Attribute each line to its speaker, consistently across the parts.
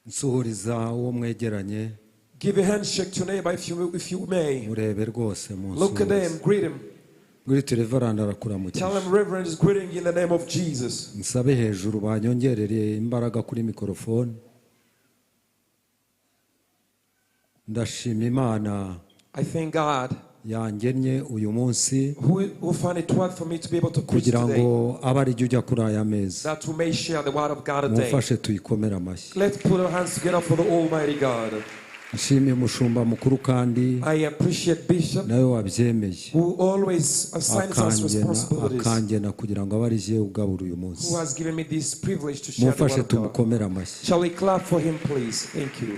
Speaker 1: Nsuhuriza uwo mwegeranye.
Speaker 2: Give a handshake to your neighbor if you may.
Speaker 1: Murebe rwose.
Speaker 2: Look at them,
Speaker 1: Munsuhuze.
Speaker 2: Greet him.
Speaker 1: Ngwiri reverend arakuramukije.
Speaker 2: Tell him Reverend is greeting you in the name of Jesus.
Speaker 1: Nsabe hejuru banyongerere imbaraga kuri mikorofone. Ndashima Imana
Speaker 2: I thank God
Speaker 1: yangennye uyu munsi
Speaker 2: who found it worth for me to be able to preach
Speaker 1: kugira
Speaker 2: today,
Speaker 1: ngo abe ari jya ujya kuri aya meza.
Speaker 2: that we may share the word of God today.
Speaker 1: Mumfashe tuyikomere amashyi.
Speaker 2: Let's put our hands together for the Almighty God.
Speaker 1: Nshimiye umushumba mukuru kandi
Speaker 2: I appreciate Bishop,
Speaker 1: nawe wabyemeye
Speaker 2: who always assigns us
Speaker 1: akangena
Speaker 2: responsibilities,
Speaker 1: akangena kugira ngo abe ari jye ugabura uyu munsi.
Speaker 2: Who has given me this privilege to share the
Speaker 1: Mumfashe
Speaker 2: word of God.
Speaker 1: tumukomere amashyi.
Speaker 2: Shall we clap for him, please? Thank you.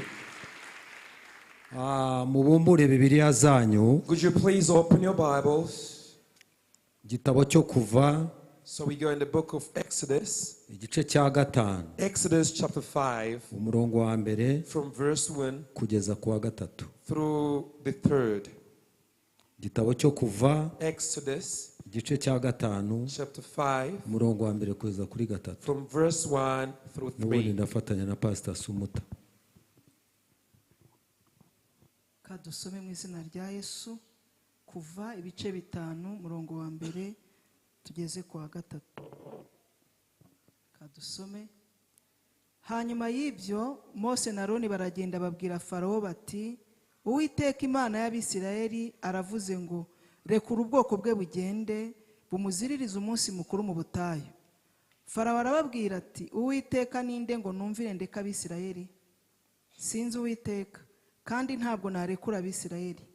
Speaker 1: Ah, mubumbure Bibiliya zanyu.
Speaker 2: Could you please open your Bibles?
Speaker 1: Igitabo cyo Kuva,
Speaker 2: So we go in the book of Exodus,
Speaker 1: igice cya gatanu,
Speaker 2: Exodus chapter 5,
Speaker 1: umurongo wa mbere
Speaker 2: from verse 1
Speaker 1: kugeza ku wa gatatu.
Speaker 2: Through the third.
Speaker 1: Igitabo cyo Kuva,
Speaker 2: Exodus
Speaker 1: igice cya gatanu,
Speaker 2: chapter 5,
Speaker 1: umurongo wa mbere kugeza kuri gatatu.
Speaker 2: From verse 1 through
Speaker 1: N'ubundi
Speaker 2: 3.
Speaker 1: ndafatanya na Pasita Sumuta.
Speaker 3: Kadusome mu izina rya Yesu. Kuva ibice bitanu, umurongo wa mbere tugeze ku wa gatatu. Kadusome. Hanyuma y'ibyo Mose na Aroni baragenda babwira Farawo bati: "Uwiteka Imana y'Abisirayeli aravuze ngo rekura ubwoko bwe bugende bumuziririze umunsi mukuru mu butayu." Farawo arababwira ati: "Uwiteka ninde ngo numvire ndeke Abisirayeli? Sinzi Uwiteka, kandi ntabwo narekura Abisirayeli."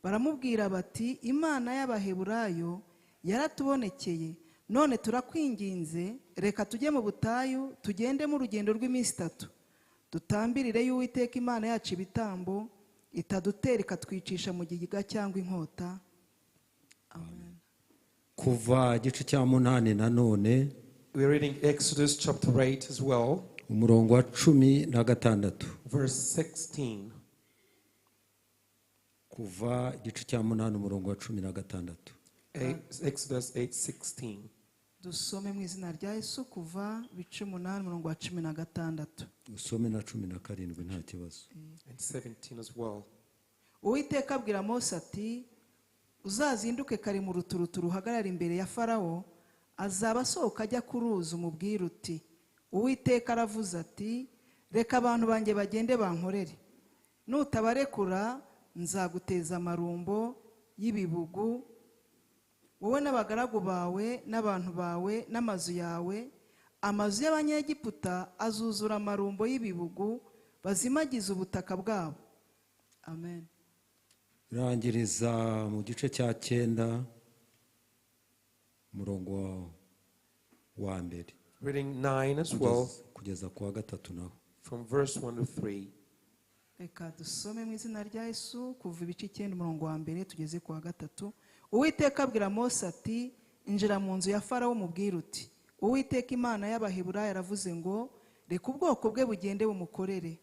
Speaker 3: Baramubwira bati: "Imana y'Abaheburayo yaratubonekeye. None turakwinginze, reka tujye mu butayu, tugendemo urugendo rw'iminsi 3, dutambirire y'Uwiteka Imana yacu ibitambo, itadutera ikatwicisha mu giga cyangwa inkota." Amen.
Speaker 1: Kuva igice cya munani nanone,
Speaker 2: We're reading Exodus chapter 8 as well,
Speaker 1: umurongo wa 16.
Speaker 2: Verse 16.
Speaker 1: Kuva igice cya munani, umurongo wa 16.
Speaker 2: Exodus 8:16.
Speaker 3: Dusome mu izina rya Yesu. Kuva bice umunani, umurongo wa 16.
Speaker 1: Usome na 17, nta kibazo.
Speaker 2: And 17 as well.
Speaker 3: Uwiteka abwira Mose ati: "Uzazinduke kare mu ruturuturu, uhagarare imbere ya Farawo azaba asohoka ajya ku ruzi, umubwire uti: 'Uwiteka aravuze ati: Reka abantu banjye bagende bankorere. Nutabarekura nzaguteza amarumbo y'ibibugu, wowe n'abagaragu bawe n'abantu bawe n'amazu yawe. Amazu y'Abanyegiputa azuzura amarumbo y'ibibugu, bazimagize ubutaka bwabo." Amen.
Speaker 1: Rangiriza mu gice cya cyenda, umurongo wa mbere
Speaker 2: Reading 9 as well,
Speaker 1: kugeza ku wa gatatu naho.
Speaker 2: From verse 1 to 3.
Speaker 3: Reka dusome mu izina rya Yesu. Kuva ibice icyenda, umurongo wa mbere tugeze ku wa gatatu. Uwiteka abwira Mose ati: "Injira mu nzu ya Farawo, umubwire uti: 'Uwiteka Imana y'Abaheburayo aravuze ngo reka ubwoko bwe bugende bumukorere.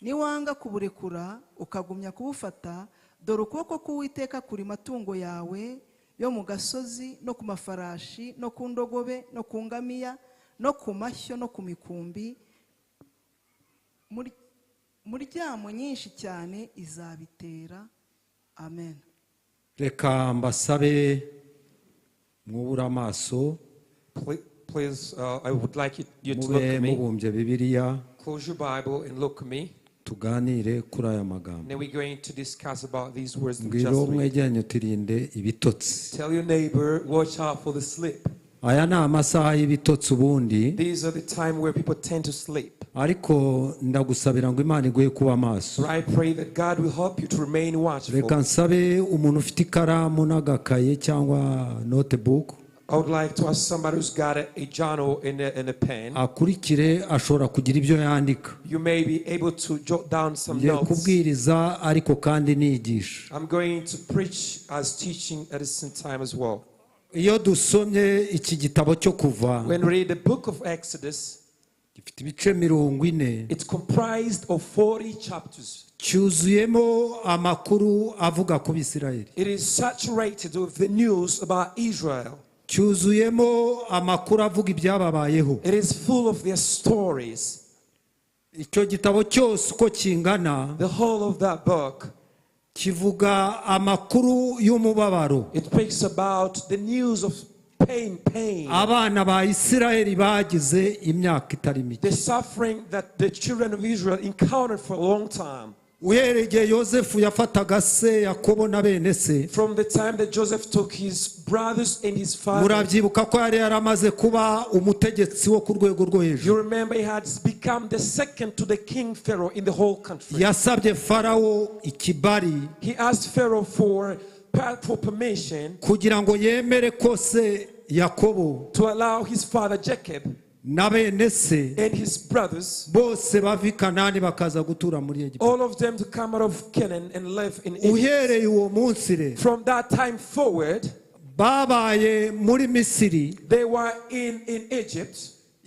Speaker 3: Niwanga kuburekura ukagumya kubufata, dore ukuboko k'Uwiteka kuri matungo yawe yo mu gasozi no ku mafarashi no ku ndogobe no ku ngamiya no ku mashyo no ku mikumbi. Muryamo nyinshi cyane izabitera." Amen.
Speaker 1: Reka mbasabe mwubure amaso.
Speaker 2: Please, I would like you to
Speaker 1: Mube
Speaker 2: look at me.
Speaker 1: mubumbye Bibiliya.
Speaker 2: Close your Bible and look at me.
Speaker 1: Tuganire kuri aya magambo.
Speaker 2: And then we're going to discuss about these words that we
Speaker 1: Mbwira uwo
Speaker 2: just read.
Speaker 1: mwegeranye utirinde ibitotsi.
Speaker 2: Tell your neighbor, watch out for the sleep.
Speaker 1: Aya ni amasaha y'ibitotsi ubundi,
Speaker 2: These are the time where people tend to sleep.
Speaker 1: Ariko ndagusabira ngo Imana iguhe kuba maso.
Speaker 2: So I pray that God will help you to remain watchful.
Speaker 1: Reka nsabe umuntu ufite ikaramu n'agakaye cyangwa notebook
Speaker 2: I would like to ask somebody who's got a journal and a pen.
Speaker 1: akurikire, ashobora kugira ibyo yandika.
Speaker 2: You may be able to jot down some
Speaker 1: Ngiye
Speaker 2: notes.
Speaker 1: kubwiriza ariko kandi nigisha.
Speaker 2: I'm going to preach as teaching at the same time as well.
Speaker 1: Iyo dusomye iki gitabo cyo Kuva,
Speaker 2: When we read the book of Exodus,
Speaker 1: gifite ibice 40,
Speaker 2: it's comprised of 40 chapters.
Speaker 1: Cyuzuyemo amakuru avuga ku Bisirayeli.
Speaker 2: It is saturated with the news about Israel.
Speaker 1: Cyuzuyemo amakuru avuga ibyababayeho.
Speaker 2: It is full of their stories.
Speaker 1: Icyo gitabo cyose uko kingana,
Speaker 2: The whole of that book,
Speaker 1: kivuga amakuru y'umubabaro
Speaker 2: it speaks about the news of pain, pain.
Speaker 1: abana ba Isiraheli bagize imyaka itari mike.
Speaker 2: The suffering that the children of Israel encountered for a long time.
Speaker 1: Uhereye igihe Yosefu yafataga se Yakobo na bene se,
Speaker 2: From the time that Joseph took his brothers and his father,
Speaker 1: murabyibuka ko yari yaramaze kuba umutegetsi wo ku rwego rwo
Speaker 2: you
Speaker 1: hejuru.
Speaker 2: Remember he had become the second to the king Pharaoh in the whole country.
Speaker 1: Yasabye Farawo ikibari
Speaker 2: He asked Pharaoh for permission
Speaker 1: kugira ngo yemere ko se Yakobo
Speaker 2: to allow his father Jacob
Speaker 1: na bene se
Speaker 2: and his brothers,
Speaker 1: bose bava i Kanani bakaza gutura muri Egiputa.
Speaker 2: All of them, to come out of Canaan and live in Egypt.
Speaker 1: Uhereye uwo munsi rero,
Speaker 2: From that time forward,
Speaker 1: babaye muri Misiri
Speaker 2: they were in Egypt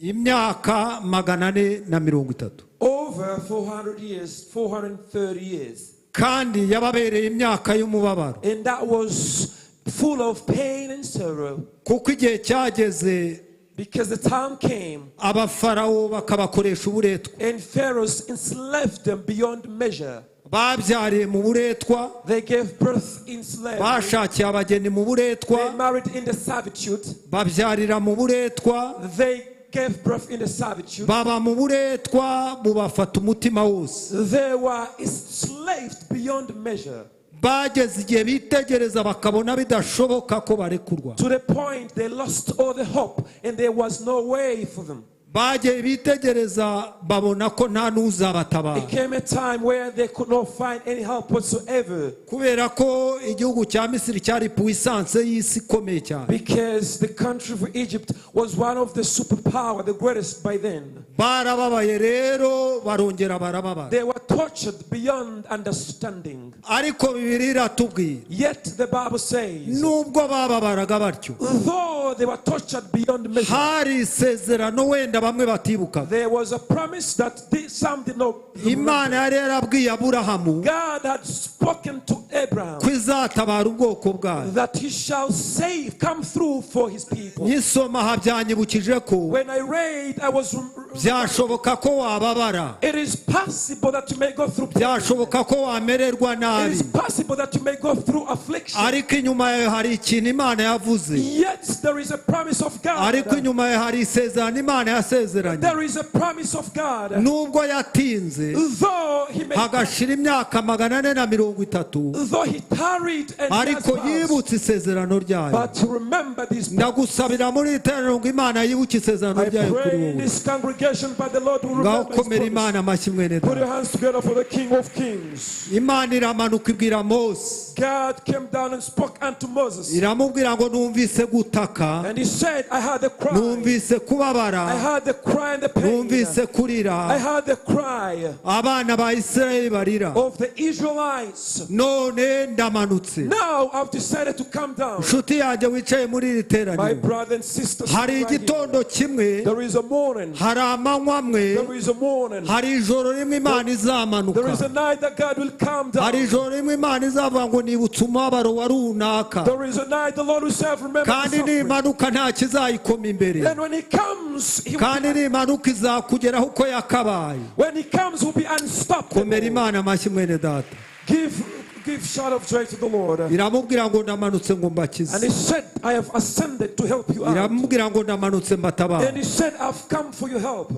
Speaker 1: imyaka 430.
Speaker 2: Over 400 years, 430 years.
Speaker 1: Kandi yababereye imyaka y'umubabaro,
Speaker 2: And that was full of pain and sorrow
Speaker 1: kuko igihe cyageze
Speaker 2: because the time came
Speaker 1: abafarawo bakabakoresha uburetwa.
Speaker 2: And Pharaohs enslaved them beyond measure.
Speaker 1: Babyariye mu buretwa,
Speaker 2: They gave birth in slavery.
Speaker 1: bashakiye abageni mu buretwa,
Speaker 2: They married in the servitude.
Speaker 1: Babyarira mu buretwa,
Speaker 2: They gave birth in the servitude.
Speaker 1: Baba mu buretwa bubafata umutima wose.
Speaker 2: They were enslaved beyond measure
Speaker 1: Bageze igihe bitegereza bakabona bidashoboka ko barekurwa.
Speaker 2: To the point they lost all the hope and there was no way for them.
Speaker 1: Bagiye bitegereza babona ko nta n'uzabatabara,
Speaker 2: It came a time where they could not find any help whatsoever
Speaker 1: kubera ko igihugu cya Misiri cyari puissance y'isi ikomeye cyane.
Speaker 2: Because the country of Egypt was one of the superpower, the greatest by then.
Speaker 1: Barababaye rero barongera barababara.
Speaker 2: They were tortured beyond understanding.
Speaker 1: Ariko Bibiliya iratubwira,
Speaker 2: Yet the Bible says,
Speaker 1: nubwo bababaraga batyo,
Speaker 2: though they were tortured beyond measure,
Speaker 1: hari isezerano wenda bamwe batibukaga.
Speaker 2: There was a promise that some did not
Speaker 1: Imana
Speaker 2: remember.
Speaker 1: Yari yarabwiye Aburahamu
Speaker 2: God had spoken to Abraham
Speaker 1: ko izatabara ubwoko bwayo.
Speaker 2: That he shall save, come through for his people.
Speaker 1: Nkisoma aha byanyibukije ko
Speaker 2: When I read, I was.
Speaker 1: Byashoboka ko wababara,
Speaker 2: It is possible that you may go through pain.
Speaker 1: Byashoboka ko wamererwa
Speaker 2: It
Speaker 1: nabi,
Speaker 2: is possible that you may go through affliction.
Speaker 1: Ariko inyuma yawe hari ikintu Imana yavuze.
Speaker 2: Yet there is a promise of God.
Speaker 1: Ariko inyuma yawe hari isezerano Imana yasezeranye.
Speaker 2: There is a promise of God.
Speaker 1: Nubwo yatinze,
Speaker 2: Though he may,
Speaker 1: hagashira imyaka 430,
Speaker 2: though he tarried and
Speaker 1: ariko
Speaker 2: years passed,
Speaker 1: yibutse isezerano ryayo.
Speaker 2: But remember this.
Speaker 1: Ndagusabira muri iri teraniro ngo Imana yibuke isezerano
Speaker 2: I
Speaker 1: ryayo kuri
Speaker 2: pray in
Speaker 1: wowe.
Speaker 2: This congregation, but the Lord will
Speaker 1: Ngaho
Speaker 2: remember his
Speaker 1: komera
Speaker 2: promise.
Speaker 1: Imana amashyi mwene
Speaker 2: Put your
Speaker 1: data.
Speaker 2: hands together for the King of Kings.
Speaker 1: Imana iramanuka ibwira Mose,
Speaker 2: God came down and spoke unto Moses.
Speaker 1: Iramubwira ngo numvise gutaka,
Speaker 2: And he said, "I heard the cry.
Speaker 1: Numvise kubabara,
Speaker 2: I heard the cry and the pain.
Speaker 1: Numvise
Speaker 2: I
Speaker 1: kurira
Speaker 2: heard the cry
Speaker 1: abana ba Isirayeli barira,
Speaker 2: of the Israelites.
Speaker 1: None ndamanutse."
Speaker 2: Now I've decided to come down."
Speaker 1: Nshuti yanjye wicaye muri iri
Speaker 2: My
Speaker 1: teraniro,
Speaker 2: brother and sisters,
Speaker 1: hari
Speaker 2: right here,
Speaker 1: igitondo kimwe,
Speaker 2: there is a morning.
Speaker 1: Hari amanywa amwe,
Speaker 2: There is a morning.
Speaker 1: Hari ijoro rimwe Imana izamanuka,
Speaker 2: There is a night that God will come down.
Speaker 1: Hari ijoro rimwe Imana izavuga ngo nibutse umubabaro wa runaka.
Speaker 2: There is a night the Lord will say, "Remember the
Speaker 1: Kandi
Speaker 2: suffering."
Speaker 1: nimanuka nta kizayikoma imbere.
Speaker 2: And when he comes, he will
Speaker 1: Kandi nimanuka izakugeraho uko yakabaye.
Speaker 2: When he comes, will be unstoppable.
Speaker 1: Komera Imana amashyi mwene data.
Speaker 2: Give shout of joy to the Lord.
Speaker 1: Iramubwira ngo ndamanutse ngo
Speaker 2: And
Speaker 1: mbakize.
Speaker 2: he said, "I have ascended to help you out."
Speaker 1: Iramubwira ngo ndamanutse mbatabare.
Speaker 2: And he said, "I've come for your help."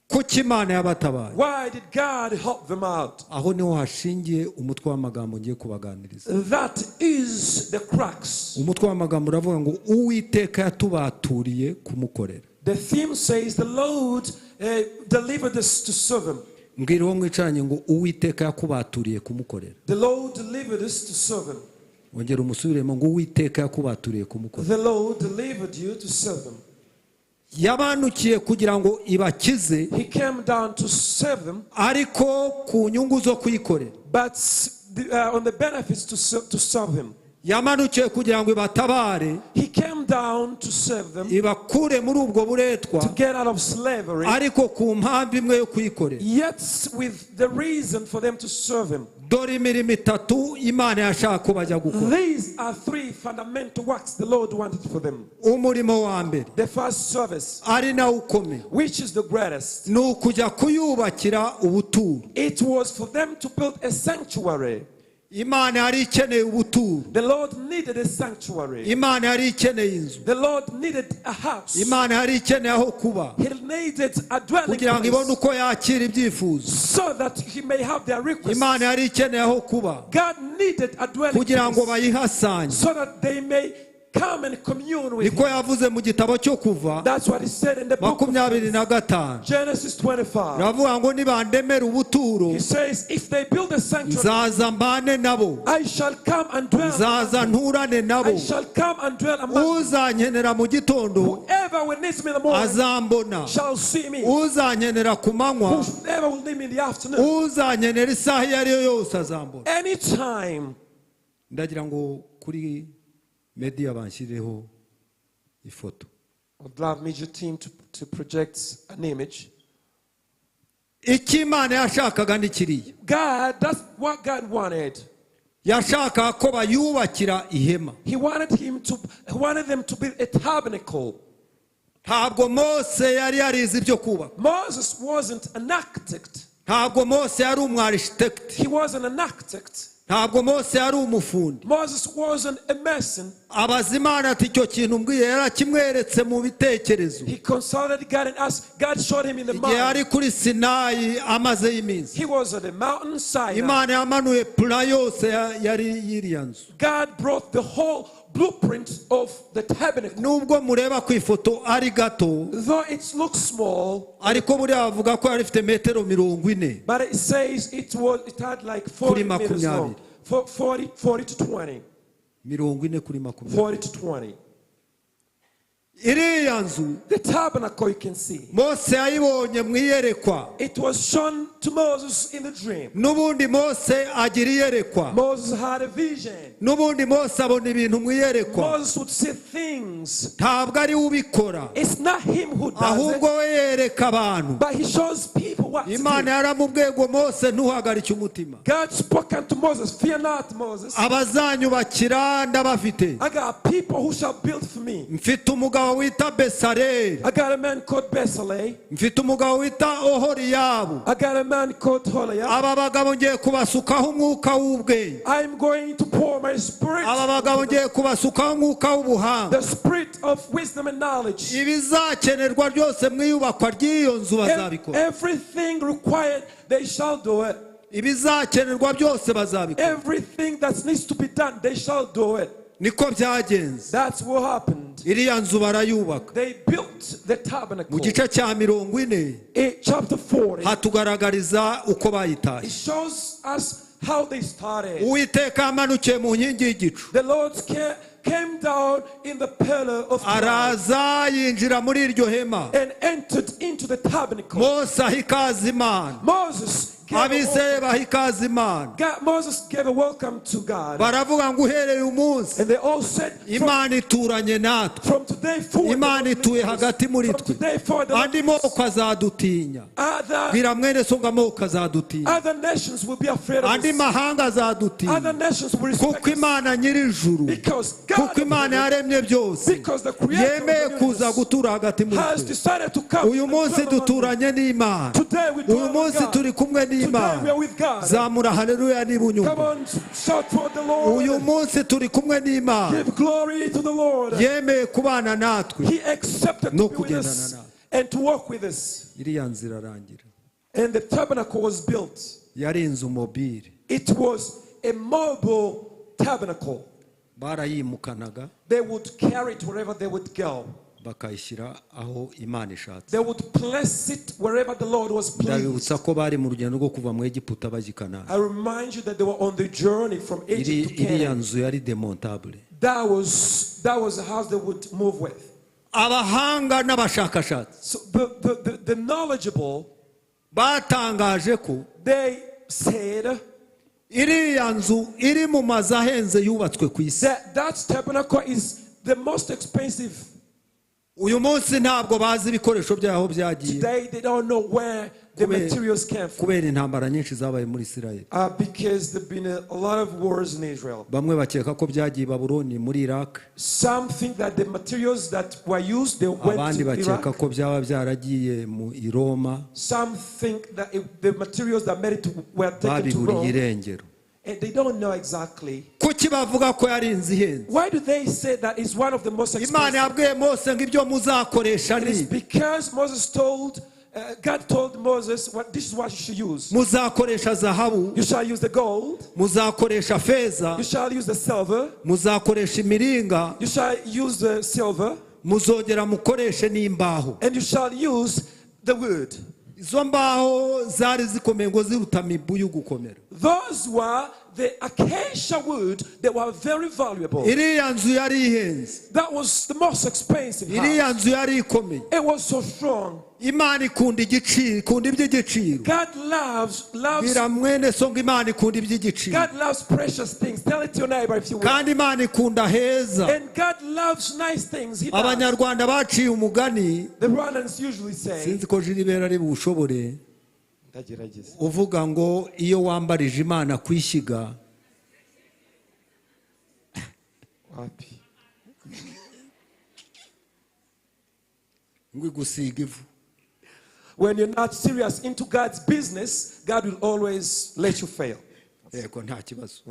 Speaker 1: Kuki Imana yabatabaye?
Speaker 2: Why did God help them out?
Speaker 1: Aho niho hashingiye umutwe w'amagambo ngiye kubaganiriza.
Speaker 2: That is the crux.
Speaker 1: Umutwe w'amagambo uravuga ngo Uwiteka yatubaturiye kumukorera.
Speaker 2: The theme says the Lord delivered us to serve him.
Speaker 1: Mbwira uwo mwicaranye ngo Uwiteka yakubaturiye kumukorera.
Speaker 2: The Lord delivered us to serve him.
Speaker 1: Ongera umusubiremo ngo Uwiteka yakubaturiye kumukorera.
Speaker 2: The Lord delivered you to serve him.
Speaker 1: Yabanukiye kugira ngo ibakize,
Speaker 2: He came down to save them,
Speaker 1: ariko ku nyungu zo kuyikorera.
Speaker 2: But on the benefits to serve him.
Speaker 1: Yamanukiye kugira ngo ibatabare,
Speaker 2: He came down to save them,
Speaker 1: ibakure muri ubwo buretwa,
Speaker 2: to get out of slavery,
Speaker 1: ariko ku mpamvu imwe yo kuyikorera.
Speaker 2: Yet with the reason for them to serve him.
Speaker 1: Dore imirimo itatu Imana yashaka ko bajya gukora.
Speaker 2: These are three fundamental works the Lord wanted for them.
Speaker 1: Umurimo wa mbere,
Speaker 2: The first service,
Speaker 1: ari nawo ukomeye,
Speaker 2: which is the greatest,
Speaker 1: ni ukujya kuyubakira ubuturo.
Speaker 2: It was for them to build a sanctuary.
Speaker 1: Imana yari ikeneye ubuturo.
Speaker 2: The Lord needed a sanctuary.
Speaker 1: Imana yari ikeneye inzu.
Speaker 2: The Lord needed a house.
Speaker 1: Imana yari ikeneye aho kuba
Speaker 2: He needed a dwelling
Speaker 1: kugira ngo ibone
Speaker 2: place
Speaker 1: uko yakira ibyifuzo.
Speaker 2: So that he may have their requests.
Speaker 1: Imana yari ikeneye aho kuba
Speaker 2: God needed a dwelling
Speaker 1: kugira ngo
Speaker 2: place
Speaker 1: bayihasange.
Speaker 2: So that they may come and commune with
Speaker 1: Niko
Speaker 2: him.
Speaker 1: Yavuze mu gitabo cyo Kuva
Speaker 2: That's what he said in the book of
Speaker 1: 25.
Speaker 2: Genesis 25.
Speaker 1: Iravuga ngo nibandemera ubuturo,
Speaker 2: He says, "If they build a sanctuary,
Speaker 1: nzaza mbane nabo,
Speaker 2: I shall come and dwell.
Speaker 1: Nzaza nturane nabo.
Speaker 2: I shall come and dwell among them.
Speaker 1: Uzankenera mu gitondo
Speaker 2: Whoever will need me in the morning
Speaker 1: azambona,
Speaker 2: shall see me.
Speaker 1: Uzankenera ku manywa,
Speaker 2: Whoever will need me in the afternoon."
Speaker 1: Uzankenera isaha iyo ari yo yose azambona.
Speaker 2: Anytime.
Speaker 1: Ndagira ngo kuri media banshyireho ifoto.
Speaker 2: I'd love media team to project an image.
Speaker 1: Icyo Imana yashakaga ni kiriya.
Speaker 2: God, that's what God wanted.
Speaker 1: Yashakaga ko bayubakira ihema.
Speaker 2: He wanted them to build a tabernacle.
Speaker 1: Ntabwo Mose yari yarize ibyo kubaka.
Speaker 2: Moses wasn't an architect.
Speaker 1: Ntabwo Mose yari umwarishitekiti.
Speaker 2: He wasn't an architect.
Speaker 1: Ntabwo Mose yari umufundi.
Speaker 2: Moses wasn't a mason.
Speaker 1: Abaza Imana ati icyo kintu mbwiye yarakimweretse mu bitekerezo.
Speaker 2: He consulted God and asked. God showed him in the
Speaker 1: Igihe
Speaker 2: mountain.
Speaker 1: yari kuri Sinayi amazeyo iminsi,
Speaker 2: He was at the mountain Sinai.
Speaker 1: Imana yamanuye plan yose yari y'iriya nzu.
Speaker 2: God brought the whole blueprint of the tabernacle.
Speaker 1: Nubwo mureba ku ifoto ari gato,
Speaker 2: Though it looks small,
Speaker 1: ariko buriya bavuga ko yari ifite metero 40
Speaker 2: but it says it had like 40
Speaker 1: Kuri
Speaker 2: meters long.
Speaker 1: 20.
Speaker 2: 40 to 20.
Speaker 1: 40 kuri 20.
Speaker 2: 40 to 20.
Speaker 1: Iriya nzu,
Speaker 2: The tabernacle you can see.
Speaker 1: Mose yayibonye mu iyerekwa.
Speaker 2: It was shown to Moses in the dream.
Speaker 1: N'ubundi Mose agira iyerekwa.
Speaker 2: Moses had a vision.
Speaker 1: N'ubundi Mose abona ibintu mu iyerekwa.
Speaker 2: Moses would see things.
Speaker 1: Ntabwo ari we ubikora,
Speaker 2: It's not him who does
Speaker 1: ahubwo
Speaker 2: it,
Speaker 1: we yereka abantu.
Speaker 2: But he shows people what to
Speaker 1: Imana
Speaker 2: do.
Speaker 1: yaramubwiye ngo Mose ntuhagarike umutima.
Speaker 2: God spoke unto Moses, "Fear not, Moses.
Speaker 1: Abazanyubakira ndabafite.
Speaker 2: I got people who shall build for me.
Speaker 1: Mfite umugabo wita Besareli,
Speaker 2: I got a man called Bezalel.
Speaker 1: Mfite umugabo wita Oholiyabu.
Speaker 2: I got a man called Holiab.
Speaker 1: Aba bagabo ngiye kubasukaho umwuka w'ubwenge.
Speaker 2: I'm going to pour my spirit,
Speaker 1: Aba bagabo ngiye kubasukaho umwuka w'ubuhanga.
Speaker 2: The spirit of wisdom and knowledge.
Speaker 1: Ibizakenerwa byose mu iyubakwa ry'iyo nzu bazabikora.
Speaker 2: Everything required, they shall do it.
Speaker 1: Ibizakenerwa byose bazabikora.
Speaker 2: Everything that needs to be done, they shall do it."
Speaker 1: Niko byagenze.
Speaker 2: That's what happened.
Speaker 1: Iriya nzu barayubaka.
Speaker 2: They built the
Speaker 1: Mu
Speaker 2: tabernacle.
Speaker 1: gice cya 40
Speaker 2: In chapter 40,
Speaker 1: hatugaragariza uko bayitaye.
Speaker 2: It shows us how they started.
Speaker 1: Uwiteka yamanukiye mu nkingi y'igicu,
Speaker 2: The Lord came down in the pillar of cloud
Speaker 1: araza yinjira muri iryo hema.
Speaker 2: And entered into the tabernacle.
Speaker 1: Mose aha ikaze Imana.
Speaker 2: Moses gave a,
Speaker 1: Abisirayeli baha ikaze Imana.
Speaker 2: God, Moses gave a welcome to God.
Speaker 1: Baravuga ngo uhereye umunsi,
Speaker 2: And they all said,
Speaker 1: Imana ituranye natwe,
Speaker 2: From today forward,
Speaker 1: Imana
Speaker 2: the Lord
Speaker 1: ituye
Speaker 2: lives.
Speaker 1: hagati muri
Speaker 2: From
Speaker 1: twe,
Speaker 2: today forward, the Lord
Speaker 1: andi
Speaker 2: lives.
Speaker 1: moko azadutinya. Bwira mwene so ngo amoko azadutinya,
Speaker 2: Other nations will be afraid of
Speaker 1: andi
Speaker 2: us.
Speaker 1: Mahanga azadutinya,
Speaker 2: Other nations will
Speaker 1: kuko
Speaker 2: respect us.
Speaker 1: Imana nyir'ijuru,
Speaker 2: Because God,
Speaker 1: kuko Imana yaremye byose,
Speaker 2: because the creator of
Speaker 1: yemeye
Speaker 2: the
Speaker 1: kuza
Speaker 2: universe
Speaker 1: gutura hagati muri
Speaker 2: has
Speaker 1: twe.
Speaker 2: decided to come
Speaker 1: Uyu
Speaker 2: and
Speaker 1: munsi
Speaker 2: dwell among us.
Speaker 1: duturanye n'Imana.
Speaker 2: Today we
Speaker 1: Uyu
Speaker 2: dwell with
Speaker 1: munsi
Speaker 2: God.
Speaker 1: turi kumwe
Speaker 2: Today we
Speaker 1: n'Imana.
Speaker 2: are with God.
Speaker 1: Zamura haleluya niba
Speaker 2: Come
Speaker 1: unyumva.
Speaker 2: on, shout for the
Speaker 1: Uyu
Speaker 2: Lord.
Speaker 1: Munsi turi kumwe n'Imana.
Speaker 2: Give glory to the Lord.
Speaker 1: Yemeye kubana natwe
Speaker 2: He accepted
Speaker 1: No
Speaker 2: to be with
Speaker 1: kugendana
Speaker 2: us
Speaker 1: natwe.
Speaker 2: And to walk with us.
Speaker 1: Iriya nzira irarangira.
Speaker 2: And the tabernacle was built.
Speaker 1: Yari inzu mobile.
Speaker 2: It was a mobile tabernacle.
Speaker 1: Barayimukanaga,
Speaker 2: They would carry it wherever they would go.
Speaker 1: Bakayishyira aho Imana ishatse.
Speaker 2: They would place it wherever the Lord was pleased.
Speaker 1: Ndabibutsa ko bari mu rugendo rwo kuva mu Egiputa bajya i Kanani.
Speaker 2: I remind you that they were on the journey from Egypt to
Speaker 1: Iriya
Speaker 2: Canaan.
Speaker 1: Nzu yari démontable.
Speaker 2: That was a house they would move with.
Speaker 1: Abahanga n'abashakashatsi
Speaker 2: So the knowledgeable,
Speaker 1: batangaje ko
Speaker 2: they said
Speaker 1: iriya nzu iri mu mazu ahenze yubatswe ku isi.
Speaker 2: that that tabernacle is the most expensive
Speaker 1: Uyu munsi ntabwo bazi ibikoresho byaho byagiye
Speaker 2: Today they don't know where the materials came from.
Speaker 1: Kubera intambara nyinshi zabaye muri Isirayeli.
Speaker 2: Because there've been a lot of wars in Israel.
Speaker 1: Bamwe bakeka ko byagiye i Babuloni muri Iraq.
Speaker 2: Some think that the materials that were used, they went
Speaker 1: Abandi
Speaker 2: to
Speaker 1: bakeka
Speaker 2: Iraq.
Speaker 1: ko byaba byaragiye mu i Roma.
Speaker 2: Some think that the materials that made it were taken to
Speaker 1: Babiburiye
Speaker 2: Rome.
Speaker 1: irengero.
Speaker 2: And they don't know exactly.
Speaker 1: Kuki bavuga ko yari inzu ihenze?
Speaker 2: Why do they say that it's one of the most
Speaker 1: Imana
Speaker 2: expensive?
Speaker 1: yabwiye Mose ngo ibyo muzakoresha
Speaker 2: It
Speaker 1: ni
Speaker 2: is
Speaker 1: ibi.
Speaker 2: because God told Moses, what this is what you should use.
Speaker 1: Muzakoresha zahabu,
Speaker 2: You shall use the gold,
Speaker 1: muzakoresha feza,
Speaker 2: you shall use the silver,
Speaker 1: muzakoresha imiringa,
Speaker 2: you shall use the silver,
Speaker 1: muzongera mukoreshe n'imbaho.
Speaker 2: And you shall use the wood.
Speaker 1: Izo mbaho zari zikomeye ngo ziruta mibuyu gukomera.
Speaker 2: Those were the acacia wood that were very valuable.
Speaker 1: Iriya nzu yari ihenze.
Speaker 2: That was the most expensive house.
Speaker 1: Iriya nzu yari ikomeye.
Speaker 2: It was so strong.
Speaker 1: Imana ikunda igiciro, ikunda iby'igiciro.
Speaker 2: God loves loves
Speaker 1: Bwira mwene so ngo Imana ikunda iby'igiciro.
Speaker 2: God loves precious things. Tell it to your neighbor if you will.
Speaker 1: Kandi Imana ikunda heza.
Speaker 2: And God loves nice things. He does.
Speaker 1: Abanyarwanda baciye umugani,
Speaker 2: The Rwandans usually say,
Speaker 1: sinzi ko Jilibera ari buwushobore, uvuga ngo iyo wambarije Imana kwishyiga
Speaker 2: Wapi.
Speaker 1: ngo igusiga ivu.
Speaker 2: When you're not serious into God's business, God will always let you fail.
Speaker 1: Yego, nta kibazo.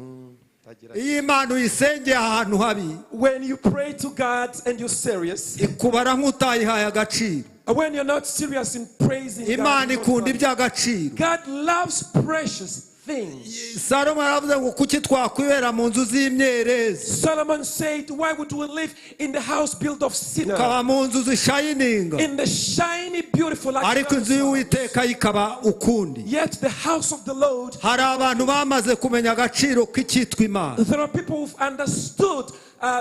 Speaker 1: Iyo Imana uyisengeye ahantu habi,
Speaker 2: When you pray to God and you're serious,
Speaker 1: ikubara nk'utayihaye agaciro.
Speaker 2: When you're not serious in praising God,
Speaker 1: Imana ikunda iby'agaciro.
Speaker 2: God loves precious things.
Speaker 1: Salomo aravuze ngo kuki twakwibera mu nzu z'imyerezi,
Speaker 2: Solomon said, "Why would we live in the house built of cedar,
Speaker 1: tukaba mu nzu zishayininga,
Speaker 2: in the shiny, beautiful
Speaker 1: ariko inzu
Speaker 2: house?
Speaker 1: y'Uwiteka ikaba ukundi?"
Speaker 2: Yet the house of the Lord,"
Speaker 1: Hari abantu bamaze kumenya agaciro k'icyitwa Imana.
Speaker 2: There are people who've understood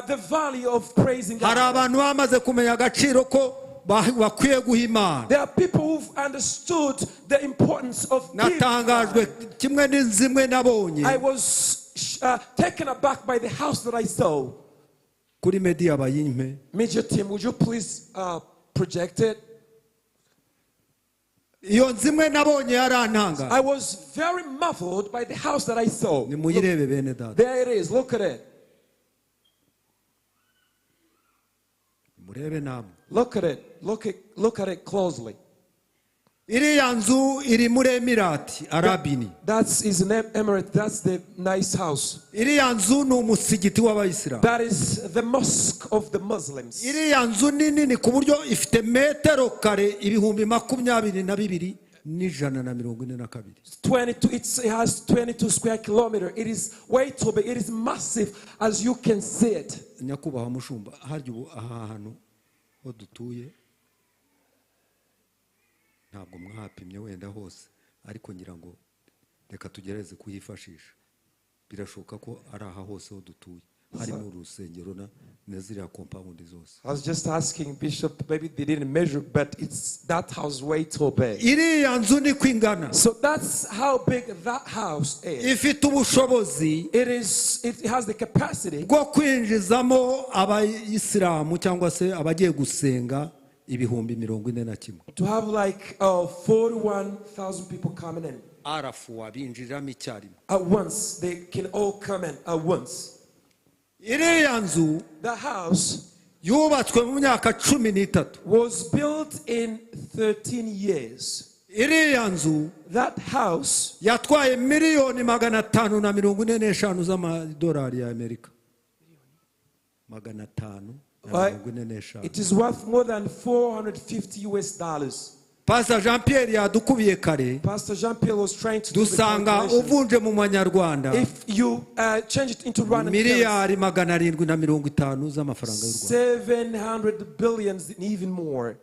Speaker 2: the value of praising
Speaker 1: Hari
Speaker 2: God.
Speaker 1: abantu bamaze kumenya agaciro ko bakwiye guha Imana.
Speaker 2: There are people who've understood the importance of giving.
Speaker 1: Natangajwe kimwe n'inzu imwe nabonye.
Speaker 2: I was taken aback by the house that I saw.
Speaker 1: Kuri media bayimpe.
Speaker 2: Media team, would you please project it?
Speaker 1: Iyo nzu imwe nabonye yarantanga.
Speaker 2: I was very marveled by the house that I saw.
Speaker 1: Nimuyirebe bene data.
Speaker 2: There it is. Look at it.
Speaker 1: Murebe namwe.
Speaker 2: Look at it. Look at it closely.
Speaker 1: Iriya nzu iri muri Emirati Arabini.
Speaker 2: That's is an emirate. That's the nice house.
Speaker 1: Iriya nzu ni umusigiti w'abayisilamu.
Speaker 2: That is the mosque of the Muslims.
Speaker 1: Iriya nzu ni nini ku buryo ifite metero kare 22,142.
Speaker 2: 22, it has 22 square kilometer. It is way too big. It is massive as you can see it.
Speaker 1: Nyakubahwa mushumba, harya ubu aha hantu ho dutuye ntabwo mwahapimye wenda hose, ariko ngira ngo reka tugerageze kuhifashisha. Birashoboka ko ari aha hose ho dutuye harimo urusengero na ziriya compound zose.
Speaker 2: I was just asking Bishop, maybe they didn't measure, but it's that house way too big.
Speaker 1: Iriya nzu niko ingana.
Speaker 2: So that's how big that house is.
Speaker 1: Ifite ubushobozi
Speaker 2: It has the capacity
Speaker 1: bwo kwinjizamo abayisilamu cyangwa se abagiye gusenga 41,000.
Speaker 2: To have like 41,000 people coming in
Speaker 1: Arafuwa binjiriramo icyarimwe.
Speaker 2: At once. They can all come in at once.
Speaker 1: Iriya nzu
Speaker 2: The house
Speaker 1: yubatswe mu myaka 13.
Speaker 2: Was built in 13 years.
Speaker 1: Iriya nzu
Speaker 2: That house
Speaker 1: yatwaye 545,000,000 z'amadolari ya Amerika. 545.
Speaker 2: It is worth more than 450 US dollars.
Speaker 1: Pastor Jean Pierre yadukubiye kare.
Speaker 2: Pastor Jean Pierre was trying to do the
Speaker 1: Dusanga
Speaker 2: calculations.
Speaker 1: uvunje mu manyarwanda
Speaker 2: If you change it into Rwandan currency,
Speaker 1: 750 miliyari z'amafaranga y'u Rwanda.
Speaker 2: 700 billions and even more.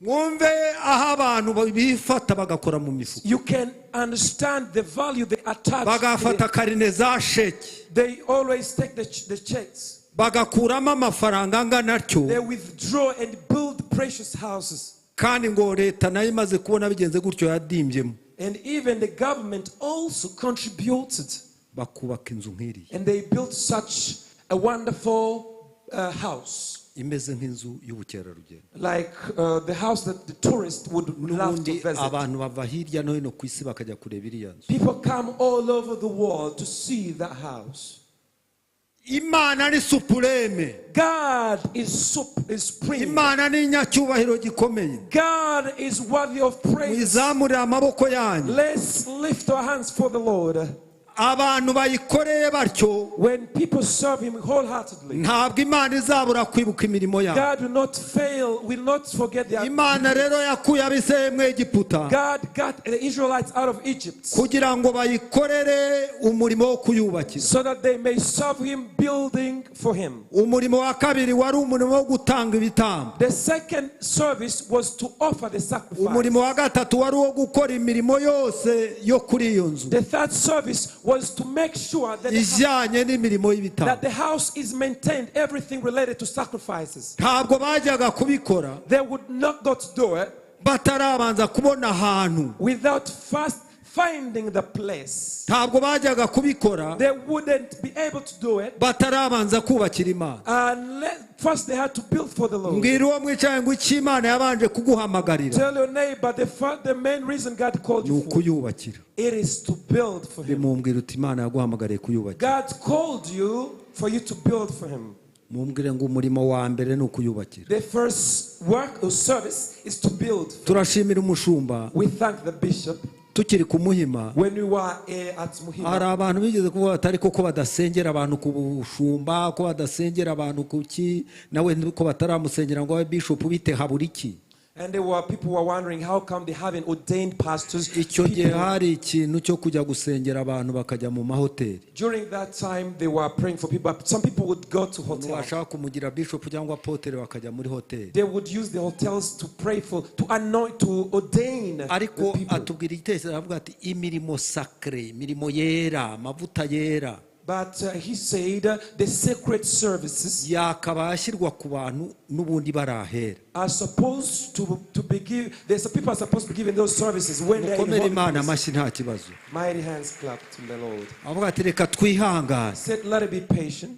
Speaker 1: Mwumve aho abantu bifata bagakora mu mifuka,
Speaker 2: You can understand the value they attach to
Speaker 1: bagafata
Speaker 2: it.
Speaker 1: Karine za sheki,
Speaker 2: They always take the checks.
Speaker 1: Bagakuramo amafaranga angana atyo.
Speaker 2: They withdraw and build precious houses.
Speaker 1: Kandi ngo leta nayo imaze kubona bigenze gutyo yadimbyemo.
Speaker 2: And even the government also contributed.
Speaker 1: Bakubaka inzu nk'iriya.
Speaker 2: And they built such a wonderful house.
Speaker 1: Imeze nk'inzu y'ubukerarugendo.
Speaker 2: Like the house that the tourists would love to
Speaker 1: N'ubundi
Speaker 2: visit.
Speaker 1: Abantu bava hirya no hino ku isi bakajya kureba iriya nzu.
Speaker 2: People come all over the world to see that house.
Speaker 1: Imana ni supreme.
Speaker 2: God is supreme.
Speaker 1: Imana ni inyacyubahiro gikomeye.
Speaker 2: God is worthy of praise.
Speaker 1: Mwizamurire amaboko yanyu.
Speaker 2: Let's lift our hands for the Lord.
Speaker 1: Abantu bayikoreye batyo,
Speaker 2: When people serve Him wholeheartedly,
Speaker 1: ntabwo Imana izabura kwibuka imirimo yabo.
Speaker 2: God will not fail, will not forget their.
Speaker 1: Imana rero yakuye Abisirayeli mu Egiputa
Speaker 2: God got the Israelites out of Egypt
Speaker 1: kugira ngo bayikorere umurimo wo kuyubakira.
Speaker 2: So that they may serve Him, building for Him.
Speaker 1: Umurimo wa kabiri wari umurimo wo gutanga ibitambo.
Speaker 2: The second service was to offer the sacrifice.
Speaker 1: Umurimo wa gatatu wari uwo gukora imirimo yose yo kuri iyo nzu
Speaker 2: The third service was to make sure
Speaker 1: ijyanye n'imirimo y'ibitambo.
Speaker 2: That the house is maintained, everything related to sacrifices.
Speaker 1: Ntabwo bajyaga kubikora
Speaker 2: They would not go to do it
Speaker 1: batarabanza kubona ahantu.
Speaker 2: Without first finding the place.
Speaker 1: Ntabwo bajyaga kubikora
Speaker 2: They wouldn't be able to do it
Speaker 1: batarabanza kubakira Imana.
Speaker 2: Unless first they had to build for the Lord.
Speaker 1: Mbwira uwo mwicaye ngo icyo Imana yabanje kuguhamagarira
Speaker 2: Tell your neighbor the main reason God called
Speaker 1: ni
Speaker 2: you for
Speaker 1: ukuyubakira.
Speaker 2: it is to build for Him.
Speaker 1: Bimumbwira uti Imana yaguhamagariye kuyubakira.
Speaker 2: God called you for you to build for Him.
Speaker 1: Mumbwire ngo umurimo wa mbere ni ukuyubakira.
Speaker 2: The first work or service is to build.
Speaker 1: Turashimira umushumba.
Speaker 2: We thank the bishop.
Speaker 1: Tukiri ku Muhima,
Speaker 2: When we were at Muhima,
Speaker 1: hari abantu bigeze kuvuga bati ariko ko badasengera abantu ku bushumba, ko badasengera abantu ku ki, nawe ko bataramusengera ngo abe bishop, bite, habura iki?
Speaker 2: And there were people who were wondering how come they haven't ordained pastors.
Speaker 1: Icyo gihe
Speaker 2: People-
Speaker 1: hari ikintu cyo kujya gusengera abantu bakajya mu mahoteli.
Speaker 2: During that time, they were praying for people. But some people would go to hotels.
Speaker 1: Bashaka kumugira bishop cyangwa apôtre bakajya muri hoteli.
Speaker 2: They would use the hotels to pray for, to anoint, to ordain the
Speaker 1: Ariko
Speaker 2: people.
Speaker 1: atubwira igitekerezo, aravuga ati imirimo sacré, imirimo yera, amavuta yera
Speaker 2: But he said the sacred services
Speaker 1: yakaba ashyirwa ku bantu n'ubundi barahera.
Speaker 2: Are supposed to be given, there's people are supposed to be given those services when they're in
Speaker 1: Mukomere
Speaker 2: holy
Speaker 1: Imana
Speaker 2: place.
Speaker 1: Amashyi, nta kibazo.
Speaker 2: Mighty hands clap to the Lord.
Speaker 1: Avuga ati reka twihangane.
Speaker 2: He said, "Let it be patient."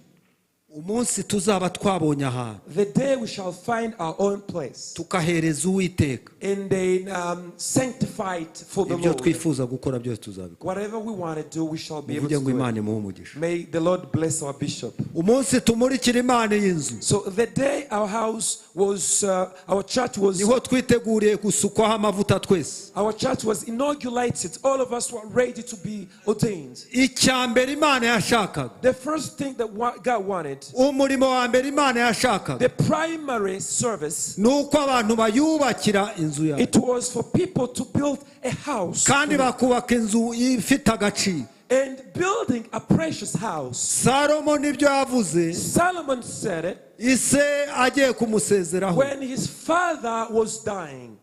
Speaker 1: Umunsi tuzaba twabonye ahantu
Speaker 2: The day we shall find our own place
Speaker 1: tukahereza Uwiteka,
Speaker 2: and then sanctify it for the
Speaker 1: ibyo
Speaker 2: Lord.
Speaker 1: twifuza gukora byose tuzabikora.
Speaker 2: Whatever we want to do, we shall be able
Speaker 1: Muvuge
Speaker 2: to
Speaker 1: ngo
Speaker 2: do
Speaker 1: Imana
Speaker 2: it.
Speaker 1: imuhe umugisha.
Speaker 2: May the Lord bless our bishop.
Speaker 1: Umunsi tumurikira Imana iyi nzu,
Speaker 2: So the day our house was, our church was,
Speaker 1: niho twiteguriye gusukwaho amavuta twese.
Speaker 2: Our church was inaugurated. All of us were ready to be ordained.
Speaker 1: Icya mbere Imana yashakaga,
Speaker 2: The first thing that God wanted,
Speaker 1: umurimo wa mbere Imana yashakaga,
Speaker 2: the primary service,
Speaker 1: ni uko abantu bayubakira inzu yawe,
Speaker 2: it was for people to build a house
Speaker 1: kandi bakubaka inzu ifite agaciro.
Speaker 2: And building a precious house.
Speaker 1: Salomo nibyo yavuze
Speaker 2: Solomon said it
Speaker 1: ise agiye kumusezeraho.
Speaker 2: When his father was dying.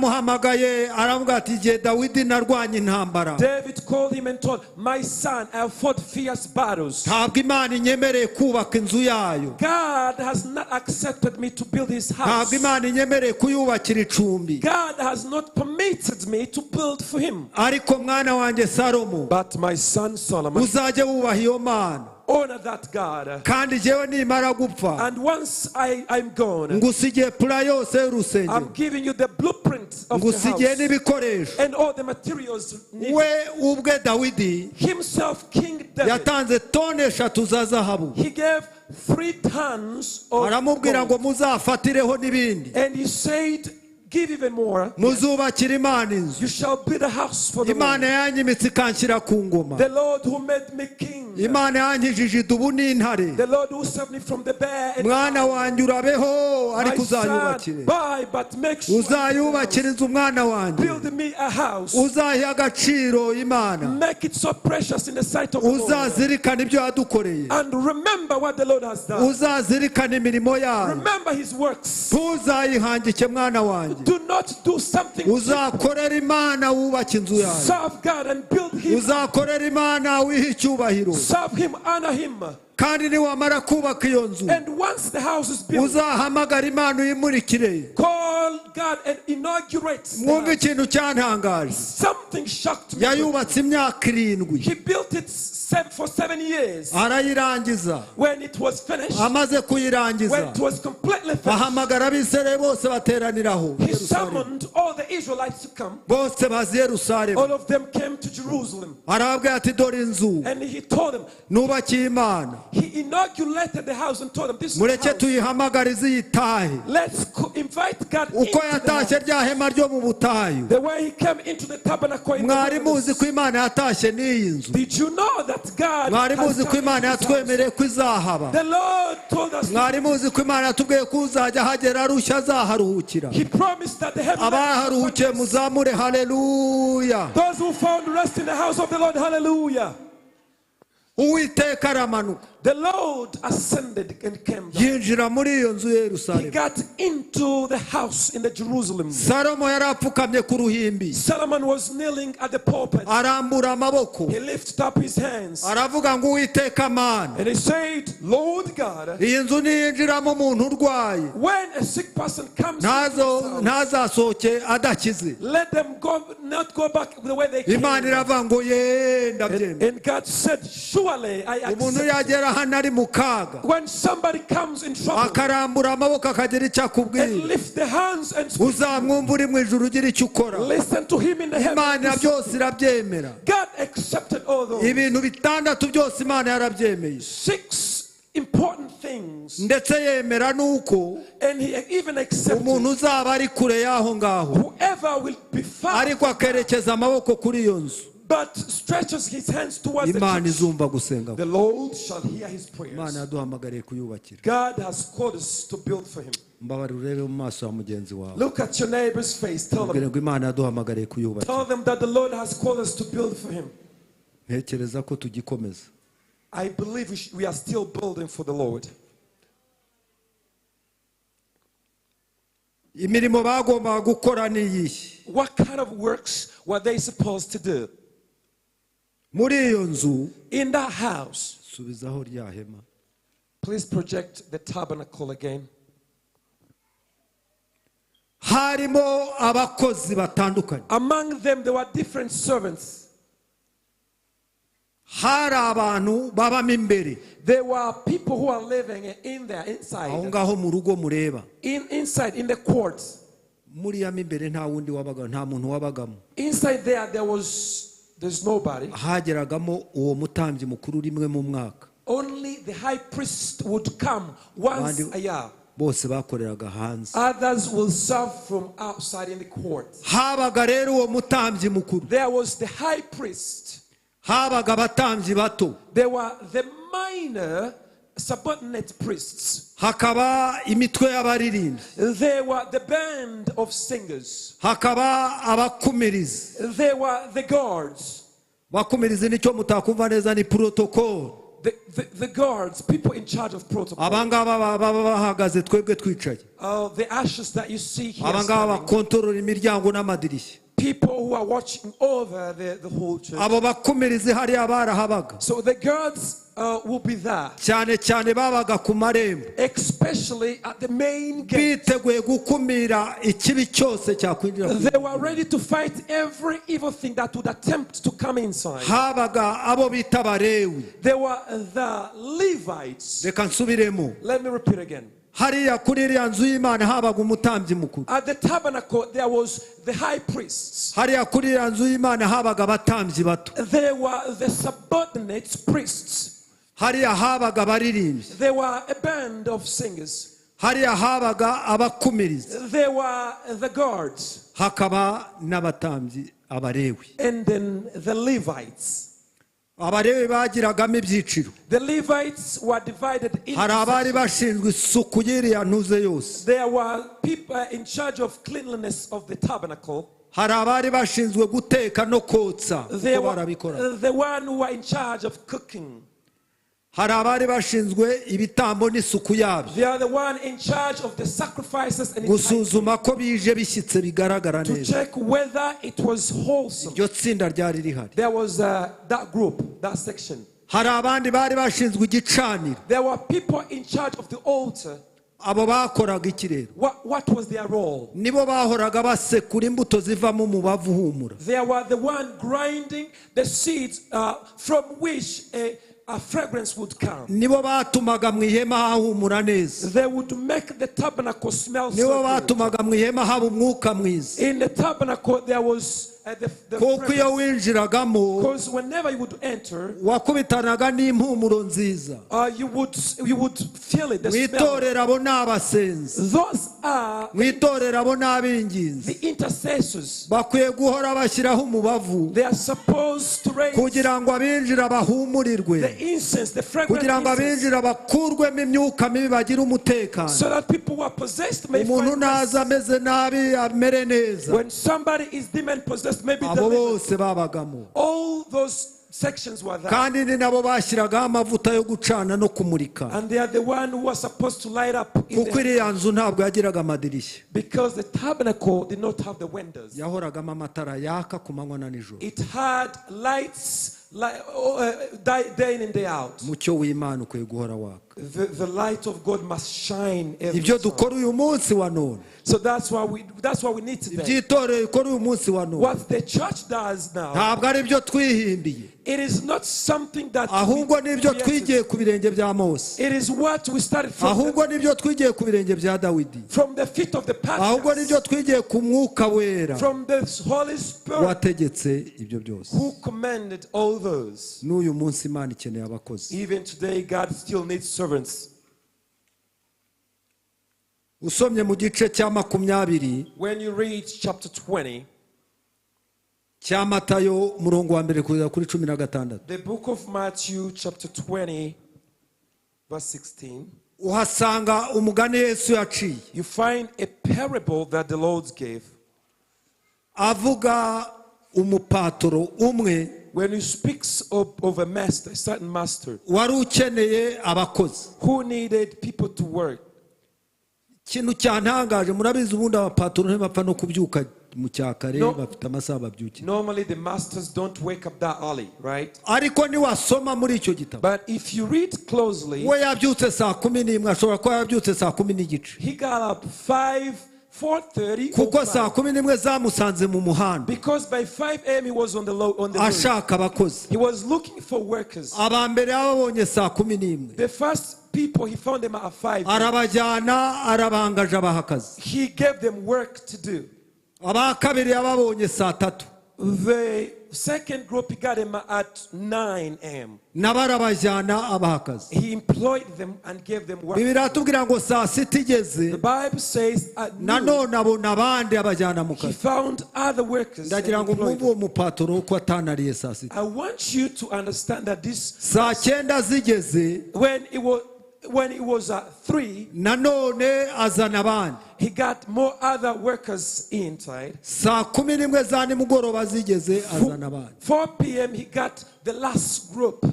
Speaker 1: Yaramuhamagaye aravuga ati igihe Dawidi narwanye intambara,
Speaker 2: David called him and told, "My son, I have fought fierce battles.
Speaker 1: Ntabwo Imana inyemereye kubaka inzu yayo.
Speaker 2: God has not accepted me to build his house.
Speaker 1: Ntabwo Imana inyemereye kuyubakira icumbi.
Speaker 2: God has not permitted me to build for him.
Speaker 1: Ariko mwana wanjye Salomo,
Speaker 2: But my son Solomon,
Speaker 1: uzajye wubaha iyo Mana,
Speaker 2: honor that God.
Speaker 1: Kandi jyewe nimara gupfa,
Speaker 2: And once I'm gone,
Speaker 1: ngusigiye plan yose y'urusengero,
Speaker 2: I'm giving you the blueprint of the
Speaker 1: ngusigiye
Speaker 2: house
Speaker 1: n'ibikoresho."
Speaker 2: and all the materials needed."
Speaker 1: We ubwe Dawidi
Speaker 2: Himself, King David,
Speaker 1: yatanze tone 3 za zahabu,
Speaker 2: he gave 3 tons of
Speaker 1: aramubwira ngo
Speaker 2: gold.
Speaker 1: muzafatireho n'ibindi,
Speaker 2: And he said, "Give even more.
Speaker 1: muzubakire Imana inzu.
Speaker 2: You shall build a house for the
Speaker 1: Imana
Speaker 2: Lord."
Speaker 1: yanyimitse ikanshyira ku ngoma,
Speaker 2: The Lord who made me king.
Speaker 1: Imana yankijije idubu n'intare,
Speaker 2: The Lord who saved me from the bear. And
Speaker 1: mwana wanjye urabeho,
Speaker 2: my
Speaker 1: ariko
Speaker 2: son,
Speaker 1: uzayubakire,
Speaker 2: buy, but make sure
Speaker 1: uzayubakire inzu mwana wanjye,
Speaker 2: build me a house.
Speaker 1: Uzahe agaciro Imana,
Speaker 2: Make it so precious in the sight of the Lord.
Speaker 1: Uzazirikana ibyo yadukoreye,
Speaker 2: And remember what the Lord has done.
Speaker 1: Uzazirikana imirimo yayo,
Speaker 2: Remember his works.
Speaker 1: Ntuzayihangike mwana wanjye,
Speaker 2: Do not do something.
Speaker 1: Uzakorera Imana wubake inzu yayo,
Speaker 2: Serve God and build him.
Speaker 1: uzakorera Imana wihe icyubahiro."
Speaker 2: Serve him, honor him.
Speaker 1: Kandi niwamara kubaka iyo nzu,
Speaker 2: And once the house is built,
Speaker 1: uzahamagara Imana uyimurikire.
Speaker 2: Call God and inaugurate the
Speaker 1: Mwumve
Speaker 2: house.
Speaker 1: ikintu cyantangaje.
Speaker 2: Something shocked me.
Speaker 1: Yayubatse imyaka 7
Speaker 2: He built it for 7 years.
Speaker 1: Arayirangiza.
Speaker 2: When it was finished,
Speaker 1: Amaze
Speaker 2: when
Speaker 1: kuyirangiza,
Speaker 2: it was completely finished,
Speaker 1: ahamagara Abisirayeli bose bateraniraho
Speaker 2: he
Speaker 1: Yerusalemu.
Speaker 2: Summoned all the Israelites to come.
Speaker 1: Bose baza i Yerusalemu.
Speaker 2: All of them came to Jerusalem.
Speaker 1: Arababwira ati dore inzu
Speaker 2: And he told them,
Speaker 1: nubakiye Imana.
Speaker 2: He inaugurated the house and told them, "This is the
Speaker 1: Mureke
Speaker 2: house.
Speaker 1: tuyihamagare iziyitahe.
Speaker 2: Let's invite God
Speaker 1: Uko
Speaker 2: into the
Speaker 1: yatashye
Speaker 2: house."
Speaker 1: rya hema ryo mu butayu,
Speaker 2: The way he came into the tabernacle in the
Speaker 1: mwari muzi
Speaker 2: wilderness.
Speaker 1: ko Imana yatashye n'iyi nzu?
Speaker 2: Did you know that God
Speaker 1: Mwari
Speaker 2: has
Speaker 1: muzi ko
Speaker 2: come
Speaker 1: Imana
Speaker 2: into this house?
Speaker 1: yatwemereye ko izahaba?
Speaker 2: The Lord told us,
Speaker 1: Mwari muzi ko Imana yatubwiye ko uzajya ahagera arushya azaharuhukira?
Speaker 2: He promised that the heaven
Speaker 1: Abaharuhukiye muzamure haleluya.
Speaker 2: Those who found rest in the house of the Lord, hallelujah.
Speaker 1: Uwiteka aramanuka.
Speaker 2: The Lord ascended and came down.
Speaker 1: Yinjira muri iyo nzu ya
Speaker 2: He
Speaker 1: Yerusalemu.
Speaker 2: Got into the house in the Jerusalem.
Speaker 1: Salomo yari apfukamye ku ruhimbi.
Speaker 2: Solomon was kneeling at the pulpit.
Speaker 1: Arambura amaboko.
Speaker 2: He lifted up his hands
Speaker 1: Aravuga ngo Uwiteka Mana,
Speaker 2: and he said, "Lord God,
Speaker 1: iyi nzu niyinjiramo umuntu urwaye,
Speaker 2: when a sick person comes into
Speaker 1: ntazo
Speaker 2: this house,
Speaker 1: ntazasohoke adakize."
Speaker 2: let them go, not go back the way they came."
Speaker 1: Imana iravuga ngo ye ndabyemera.
Speaker 2: And God said, "Surely I
Speaker 1: Umuntu
Speaker 2: accept."
Speaker 1: yagera hano ari mu kaga,
Speaker 2: When somebody comes in trouble
Speaker 1: akarambura amaboko akagira icyo
Speaker 2: and
Speaker 1: akubwira,
Speaker 2: lift the hands and speak,
Speaker 1: uzamwumva uri mu ijuru ugira icyo ukora.
Speaker 2: Listen to him in the
Speaker 1: Imana
Speaker 2: heaven.
Speaker 1: byose irabyemera.
Speaker 2: God accepted all those.
Speaker 1: Ibintu bitandatu byose Imana yarabyemeye.
Speaker 2: Six important things.
Speaker 1: Ndetse yemera n'uko
Speaker 2: And he even accepted
Speaker 1: umuntu uzaba ari kure y'aho ngaho,
Speaker 2: whoever will be found
Speaker 1: ariko akerekeza amaboko kuri iyo nzu,
Speaker 2: but stretches his hands towards the
Speaker 1: Imana
Speaker 2: church,
Speaker 1: izumva gusenga kwe.
Speaker 2: the Lord shall hear his
Speaker 1: Imana
Speaker 2: prayers.
Speaker 1: yaduhamagariye kuyubakira.
Speaker 2: God has called us to build for him.
Speaker 1: Mbabarira urebe mu maso ya mugenzi wawe.
Speaker 2: Look at your neighbor's face. Tell
Speaker 1: Mubwire
Speaker 2: them,
Speaker 1: ngo Imana yaduhamagariye kuyubakira.
Speaker 2: Tell them that the Lord has called us to build for him.
Speaker 1: Ntekereza ko tugikomeza.
Speaker 2: I believe we are still building for the Lord.
Speaker 1: Imirimo bagombaga gukora ni iyihe?
Speaker 2: What kind of works were they supposed to do?
Speaker 1: Muri iyo nzu.
Speaker 2: In that house,
Speaker 1: Subizaho rya hema.
Speaker 2: Please project the tabernacle again.
Speaker 1: Harimo abakozi batandukanye.
Speaker 2: Among them, there were different servants.
Speaker 1: Hari abantu babamo imbere.
Speaker 2: There were people who are living in there,
Speaker 1: Aho
Speaker 2: inside,
Speaker 1: ngaho mu rugo mureba,
Speaker 2: inside in the courts.
Speaker 1: muriya mo imbere nta wundi wabaga, nta muntu wabagamo.
Speaker 2: Inside there, there's nobody.
Speaker 1: Hageragamo uwo mutambyi mukuru rimwe mu mwaka.
Speaker 2: Only the high priest would come once
Speaker 1: Abandi
Speaker 2: a year.
Speaker 1: Bose bakoreraga hanze.
Speaker 2: Others will serve from outside in the court.
Speaker 1: Habaga rero uwo mutambyi mukuru.
Speaker 2: There was the high priest.
Speaker 1: Habaga abatambyi bato.
Speaker 2: There were the minor subordinate priests.
Speaker 1: Hakaba imitwe y'abaririmbyi.
Speaker 2: There were the band of singers.
Speaker 1: Hakaba abakumirizi.
Speaker 2: There were the guards.
Speaker 1: Bakumirizi nicyo mutakumva neza ni protocol.
Speaker 2: The guards, people in charge of protocol.
Speaker 1: Abangaba baba bahagaze twebwe twicaye.
Speaker 2: The ushers that you see here
Speaker 1: Abangaba
Speaker 2: standing.
Speaker 1: bakontorora imiryango n'amadirishya.
Speaker 2: People who are watching over the whole church.
Speaker 1: Abo bakumirizi hariya barahabaga.
Speaker 2: So the guards will be there,
Speaker 1: Cyane cyane babaga ku marembo,
Speaker 2: especially at the main gate.
Speaker 1: Biteguye gukumira ikibi cyose cyakwinjira ku-
Speaker 2: They were ready to fight every evil thing that would attempt to come inside.
Speaker 1: Habaga abo bita Abarewi.
Speaker 2: There were the Levites.
Speaker 1: Reka nsubiremo.
Speaker 2: Let me repeat again.
Speaker 1: Hariya kuri iriya nzu y'Imana habaga umutambyi mukuru.
Speaker 2: At the tabernacle, there was the high priests.
Speaker 1: Hariya kuri iriya nzu y'Imana habaga abatambyi bato.
Speaker 2: There were the subordinate priests.
Speaker 1: Hariya habaga abaririmbyi.
Speaker 2: There were a band of singers.
Speaker 1: Hariya habaga abakumirizi.
Speaker 2: There were the guards.
Speaker 1: Hakaba n'abatambyi Abarewi.
Speaker 2: And then the Levites.
Speaker 1: Abarewi bagiragamo ibyiciro.
Speaker 2: The Levites were divided into
Speaker 1: Hari abari bashinzwe isuku y'iriya ntuze yose.
Speaker 2: There were people in charge of cleanliness of the tabernacle.
Speaker 1: Hari abari bashinzwe guteka no kotsa
Speaker 2: There
Speaker 1: kuko
Speaker 2: were
Speaker 1: barabikora.
Speaker 2: The one who were in charge of cooking.
Speaker 1: Hari abari bashinzwe ibitambo n'isuku yabyo.
Speaker 2: They are the one in charge of the sacrifices and
Speaker 1: Gusuzuma ko bije bishyitse bigaragara
Speaker 2: to
Speaker 1: neza.
Speaker 2: Check whether it was wholesome.
Speaker 1: Iryo tsinda ryari rihari.
Speaker 2: There was that group, that section.
Speaker 1: Hari abandi bari bashinzwe igicaniro.
Speaker 2: There were people in charge of the altar.
Speaker 1: Abo bakoraga iki rero?
Speaker 2: What was their role?
Speaker 1: Nibo bahoraga basekura imbuto zivamo umubavu uhumura.
Speaker 2: They were the one grinding the seeds from which a fragrance would come.
Speaker 1: Nibo batumaga mu ihema hahumura neza.
Speaker 2: They would make the tabernacle smell
Speaker 1: Nibo
Speaker 2: so good.
Speaker 1: batumaga mu ihema haba umwuka mwiza.
Speaker 2: In the tabernacle, there was the
Speaker 1: Kuko iyo
Speaker 2: fragrance.
Speaker 1: winjiragamo
Speaker 2: Because whenever you would enter,
Speaker 1: wakubitanaga n'impumuro nziza.
Speaker 2: you would feel it, the
Speaker 1: Mu
Speaker 2: smell.
Speaker 1: itorero abo ni abasenzi.
Speaker 2: Those are
Speaker 1: Mu itorero abo ni ab'inginzi.
Speaker 2: the intercessors.
Speaker 1: Bakwiye guhora bashyiraho umubavu
Speaker 2: They are supposed to raise
Speaker 1: kugira ngo abinjira bahumurirwe,
Speaker 2: the incense, the fragrant
Speaker 1: kugira ngo
Speaker 2: incense,
Speaker 1: abinjira bakurwemo imyuka mibi bagire umutekano.
Speaker 2: So that people who are possessed may
Speaker 1: Umuntu
Speaker 2: find rest.
Speaker 1: naza ameze nabi amere neza.
Speaker 2: When somebody is demon possessed, maybe
Speaker 1: Abo
Speaker 2: delivered.
Speaker 1: Bose babagamo.
Speaker 2: All those sections were there.
Speaker 1: Kandi ni nabo bashyiragaho amavuta yo gucana no kumurika.
Speaker 2: And they are the one who was supposed to light up in
Speaker 1: Kuko
Speaker 2: the,
Speaker 1: iriya nzu ntabwo yagiraga amadirishya.
Speaker 2: Because the tabernacle did not have the windows.
Speaker 1: Yahoragamo amatara yaka ku manywa na nijoro.
Speaker 2: It had lights like, oh, day in and day out.
Speaker 1: Umucyo w'Imana ukwiye guhora waka.
Speaker 2: The light of God must shine every
Speaker 1: Ibyo
Speaker 2: time.
Speaker 1: dukora uyu munsi wa none,
Speaker 2: So that's what we need today.
Speaker 1: iby'itorero rikora uyu munsi wa none,
Speaker 2: What the church does now,
Speaker 1: ntabwo ari byo twihimbiye,
Speaker 2: it is not something that we
Speaker 1: ahubwo nibyo
Speaker 2: created.
Speaker 1: twigiye ku birenge bya Mose,
Speaker 2: It is what we started from
Speaker 1: ahubwo nibyo twigiye ku birenge bya Dawidi,
Speaker 2: from the feet of the
Speaker 1: ahubwo nibyo
Speaker 2: patriarchs,
Speaker 1: twigiye ku Mwuka Wera
Speaker 2: from the Holy Spirit
Speaker 1: wategetse ibyo byose.
Speaker 2: Who commanded all those.
Speaker 1: N'uyu munsi Imana ikeneye abakozi.
Speaker 2: Even today, God still needs servants.
Speaker 1: Usomye mu gice cya 20
Speaker 2: When you read chapter 20,
Speaker 1: cya Matayo, umurongo wa mbere kugeza kuri 16,
Speaker 2: the book of Matthew, chapter 20, verse 16,
Speaker 1: uhasanga umugani Yesu yaciye
Speaker 2: you find a parable that the Lord gave.
Speaker 1: Avuga umupatoro umwe
Speaker 2: When he speaks of a master, a certain master,
Speaker 1: wari ukeneye abakozi.
Speaker 2: Who needed people to work.
Speaker 1: Ikintu cyantangaje, murabizi ubundi abapatoro ntibapfa no kubyuka mu cyakare,
Speaker 2: No.
Speaker 1: bafite amasaha babyukira.
Speaker 2: Normally, the masters don't wake up that early, right?
Speaker 1: Ariko niwasoma muri icyo gitabo,
Speaker 2: But if you read closely,
Speaker 1: we yabyutse saa 11, ashobora kuba yabyutse saa 10:30,
Speaker 2: he got up 5, 4:30,
Speaker 1: kuko saa 11 zamusanze mu muhanda
Speaker 2: because by 5 a.m. he was on the road.
Speaker 1: Ashaka abakozi.
Speaker 2: He was looking for workers.
Speaker 1: Aba mbere yababonye saa 11.
Speaker 2: The first people, he found them at 5.
Speaker 1: Arabajyana, arabangaje, abaha akazi.
Speaker 2: He gave them work to do.
Speaker 1: Aba kabiri yababonye saa 3.
Speaker 2: The second group, he got them at 9 a.m.
Speaker 1: Nabo arabajyana, abaha akazi.
Speaker 2: He employed them and gave them work.
Speaker 1: Bibiliya iratubwira ngo saa 6 igeze,
Speaker 2: The Bible says at noon,
Speaker 1: nanone abona abandi, abajyana mu
Speaker 2: he
Speaker 1: kazi.
Speaker 2: Found other workers and
Speaker 1: Ndagira ngo
Speaker 2: employed
Speaker 1: mwumve uwo
Speaker 2: them.
Speaker 1: mupatoro ko atanariye saa 6.
Speaker 2: I want you to understand that this,
Speaker 1: Saa 9 zigeze,
Speaker 2: when it was at 3,
Speaker 1: nanone azana abandi.
Speaker 2: He got more other workers inside.
Speaker 1: Saa 11 za nimugoroba zigeze, azana abandi.
Speaker 2: 4 p.m., he got the last group.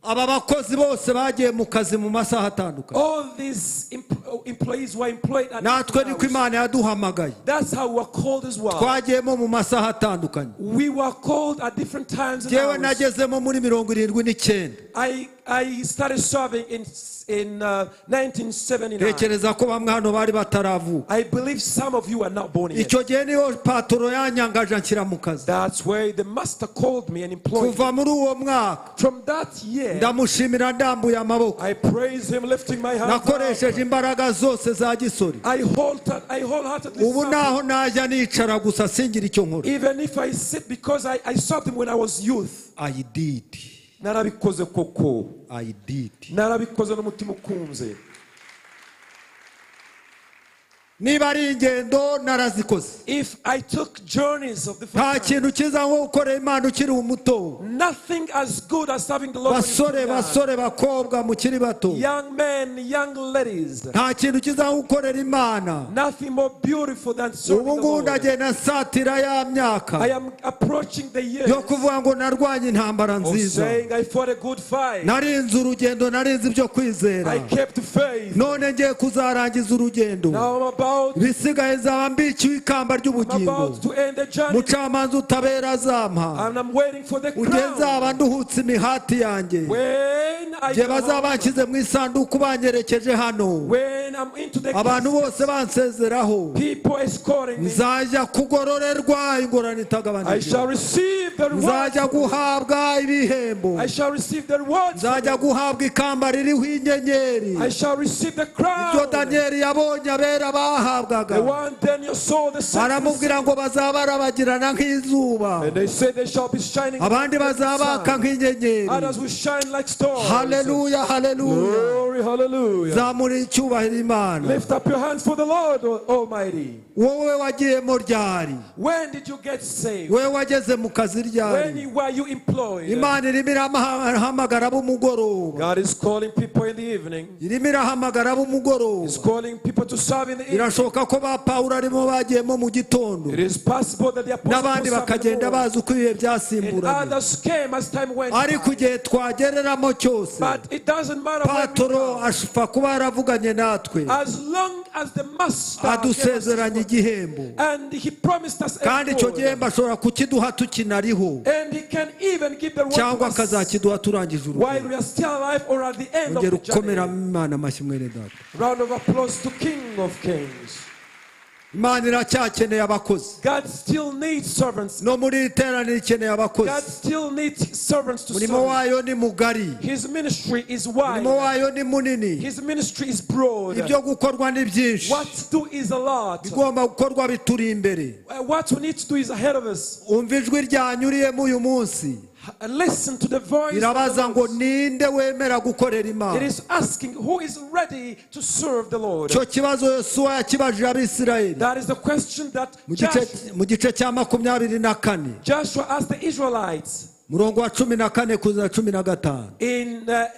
Speaker 1: Aba bakozi bose bagiye mu kazi mu masaha atandukanye.
Speaker 2: All these employees were employed at
Speaker 1: Natwe
Speaker 2: different
Speaker 1: niko
Speaker 2: hours.
Speaker 1: Imana yaduhamagaye.
Speaker 2: That's how we were called as well.
Speaker 1: Twagiyemo mu masaha atandukanye.
Speaker 2: We were called at different times and
Speaker 1: Yewe
Speaker 2: hours.
Speaker 1: nagezemo muri 79.
Speaker 2: I started serving in 1979.
Speaker 1: Ntekereza ko bamwe hano bari bataravuka.
Speaker 2: I believe some of you are not born yet.
Speaker 1: Icyo gihe niyo patoro yanyangaje anshyira mu kazi.
Speaker 2: That's where the master called me and employed me.
Speaker 1: Kuva muri uwo mwaka,
Speaker 2: From that year,
Speaker 1: ndamushimira ndambuye amaboko.
Speaker 2: I praise him, lifting my hands up.
Speaker 1: Nakoresheje imbaraga zose za gisore.
Speaker 2: I wholeheartedly
Speaker 1: Ubu
Speaker 2: served him.
Speaker 1: naho najya nicara gusa singira icyo nkora.
Speaker 2: Even if I sit, because I served him when I was youth.
Speaker 1: I did.
Speaker 2: Narabikoze koko.
Speaker 1: I did.
Speaker 2: Narabikoze n'umutima ukunze.
Speaker 1: Niba ari ingendo narazikoze.
Speaker 2: If I took journeys of different
Speaker 1: Nta
Speaker 2: kinds,
Speaker 1: kintu cyiza nko gukorera Imana ukiri umuto.
Speaker 2: Nothing as good as serving the Lord when you're
Speaker 1: Basore,
Speaker 2: still young.
Speaker 1: basore, bakobwa mukiri bato,
Speaker 2: Young men, young ladies,
Speaker 1: nta kintu cyiza nko gukorera Imana.
Speaker 2: Nothing more beautiful than serving
Speaker 1: Ubu
Speaker 2: the
Speaker 1: ngubu
Speaker 2: Lord.
Speaker 1: ndagenda nsatira ya myaka
Speaker 2: I am approaching the years
Speaker 1: yo kuvuga ngo narwanye intambara
Speaker 2: of
Speaker 1: nziza,
Speaker 2: saying I fought a good fight.
Speaker 1: narinze urugendo, narinze ibyo kwizera,
Speaker 2: I kept faith.
Speaker 1: none ngiye kuzarangiza urugendo.
Speaker 2: Now I'm about about,
Speaker 1: Ibisigaye nzaba mbikiwe ikamba
Speaker 2: I'm
Speaker 1: ry'ubugingo
Speaker 2: about to end the journey,
Speaker 1: Mucamanza utabera azampa
Speaker 2: and I'm waiting for the
Speaker 1: igihe nzaba
Speaker 2: crown.
Speaker 1: nduhutse imihati yanjye,
Speaker 2: When I
Speaker 1: igihe
Speaker 2: go
Speaker 1: bazaba
Speaker 2: home,
Speaker 1: banshyize mu isanduku banyerekeje hano,
Speaker 2: when I'm into the
Speaker 1: abantu
Speaker 2: casket,
Speaker 1: bose bansezeraho,
Speaker 2: people escorting me,
Speaker 1: nzajya kugororerwa ingorane
Speaker 2: I
Speaker 1: itagabanije,
Speaker 2: shall receive the reward.
Speaker 1: Nzajya guhabwa ibihembo,
Speaker 2: I shall receive the reward.
Speaker 1: Nzajya guhabwa ikamba ririho inyenyeri,
Speaker 2: I shall receive the
Speaker 1: ibyo
Speaker 2: crown.
Speaker 1: Daniyeli yabonye abera bahabwaga.
Speaker 2: The one Daniel saw, the saints
Speaker 1: Aramubwira ngo bazaba barabagirana nk'izuba,
Speaker 2: And they say they shall be shining
Speaker 1: abandi
Speaker 2: like the
Speaker 1: bazabaka
Speaker 2: sun.
Speaker 1: nk'inyenyeri.
Speaker 2: Others will shine like stars.
Speaker 1: Haleluya, haleluya!
Speaker 2: Glory, hallelujah.
Speaker 1: Zamura icyubahiro Imana.
Speaker 2: Lift up your hands for the Lord Almighty.
Speaker 1: Wowe wagiyemo ryari?
Speaker 2: When did you get saved?
Speaker 1: Wowe wageze mu kazi
Speaker 2: When
Speaker 1: ryari?
Speaker 2: were you employed?
Speaker 1: Imana irimo irahamagara ab'umugoroba.
Speaker 2: God is calling people in the evening.
Speaker 1: Irimo irahamagara
Speaker 2: He's
Speaker 1: ab'umugoroba.
Speaker 2: calling people to serve in the evening.
Speaker 1: Birashoboka ko ba Pawulo arimo bagiyemo mu gitondo,
Speaker 2: It is possible that the apostles
Speaker 1: n'abandi
Speaker 2: served in the
Speaker 1: bakagenda
Speaker 2: morning.
Speaker 1: Bazi uko ibihe
Speaker 2: And
Speaker 1: byasimburanye,
Speaker 2: others came as time went
Speaker 1: ariko
Speaker 2: by.
Speaker 1: igihe twagereramo cyose,
Speaker 2: But it doesn't matter when we
Speaker 1: Patoro
Speaker 2: come.
Speaker 1: ashobora kuba yaravuganye natwe,
Speaker 2: As long as the master gave us his
Speaker 1: adusezeranya
Speaker 2: word,
Speaker 1: igihembo,
Speaker 2: and he promised us a
Speaker 1: kandi icyo
Speaker 2: reward.
Speaker 1: gihembo ashobora kukiduha tukinariho,
Speaker 2: And he can even give the reward to
Speaker 1: cyangwa
Speaker 2: us
Speaker 1: akazakiduha turangije
Speaker 2: while
Speaker 1: urugendo.
Speaker 2: we are still alive or at the end of
Speaker 1: Ongera
Speaker 2: the
Speaker 1: ukomera
Speaker 2: journey.
Speaker 1: Imana amashyi, mwene data.
Speaker 2: Round of applause to King of Kings.
Speaker 1: Imana iracyakeneye abakozi.
Speaker 2: God still needs servants.
Speaker 1: No muri iri teraniro ikeneye abakozi.
Speaker 2: God still needs servants to
Speaker 1: Umurimo
Speaker 2: serve.
Speaker 1: wayo ni mugari.
Speaker 2: His ministry is wide.
Speaker 1: Umurimo wayo ni munini.
Speaker 2: His ministry is broad.
Speaker 1: Ibyo gukorwa ni byinshi.
Speaker 2: What to do is a lot.
Speaker 1: Bigomba gukorwa bituri imbere.
Speaker 2: What we need to do is ahead of us.
Speaker 1: Umva ijwi ryanyuriyemo uyu munsi.
Speaker 2: And listen to the voice of the
Speaker 1: Irabaza ngo
Speaker 2: Lord.
Speaker 1: ninde wemera gukorera
Speaker 2: It
Speaker 1: Imana?
Speaker 2: is asking who is ready to serve the Lord.
Speaker 1: Icyo kibazo Yosuwa yakibajije Abisirayeli
Speaker 2: That is the question that
Speaker 1: mu gice
Speaker 2: Joshua,
Speaker 1: mu gice cya 24,
Speaker 2: Joshua asked the Israelites
Speaker 1: murongo wa 14 kugeza 15.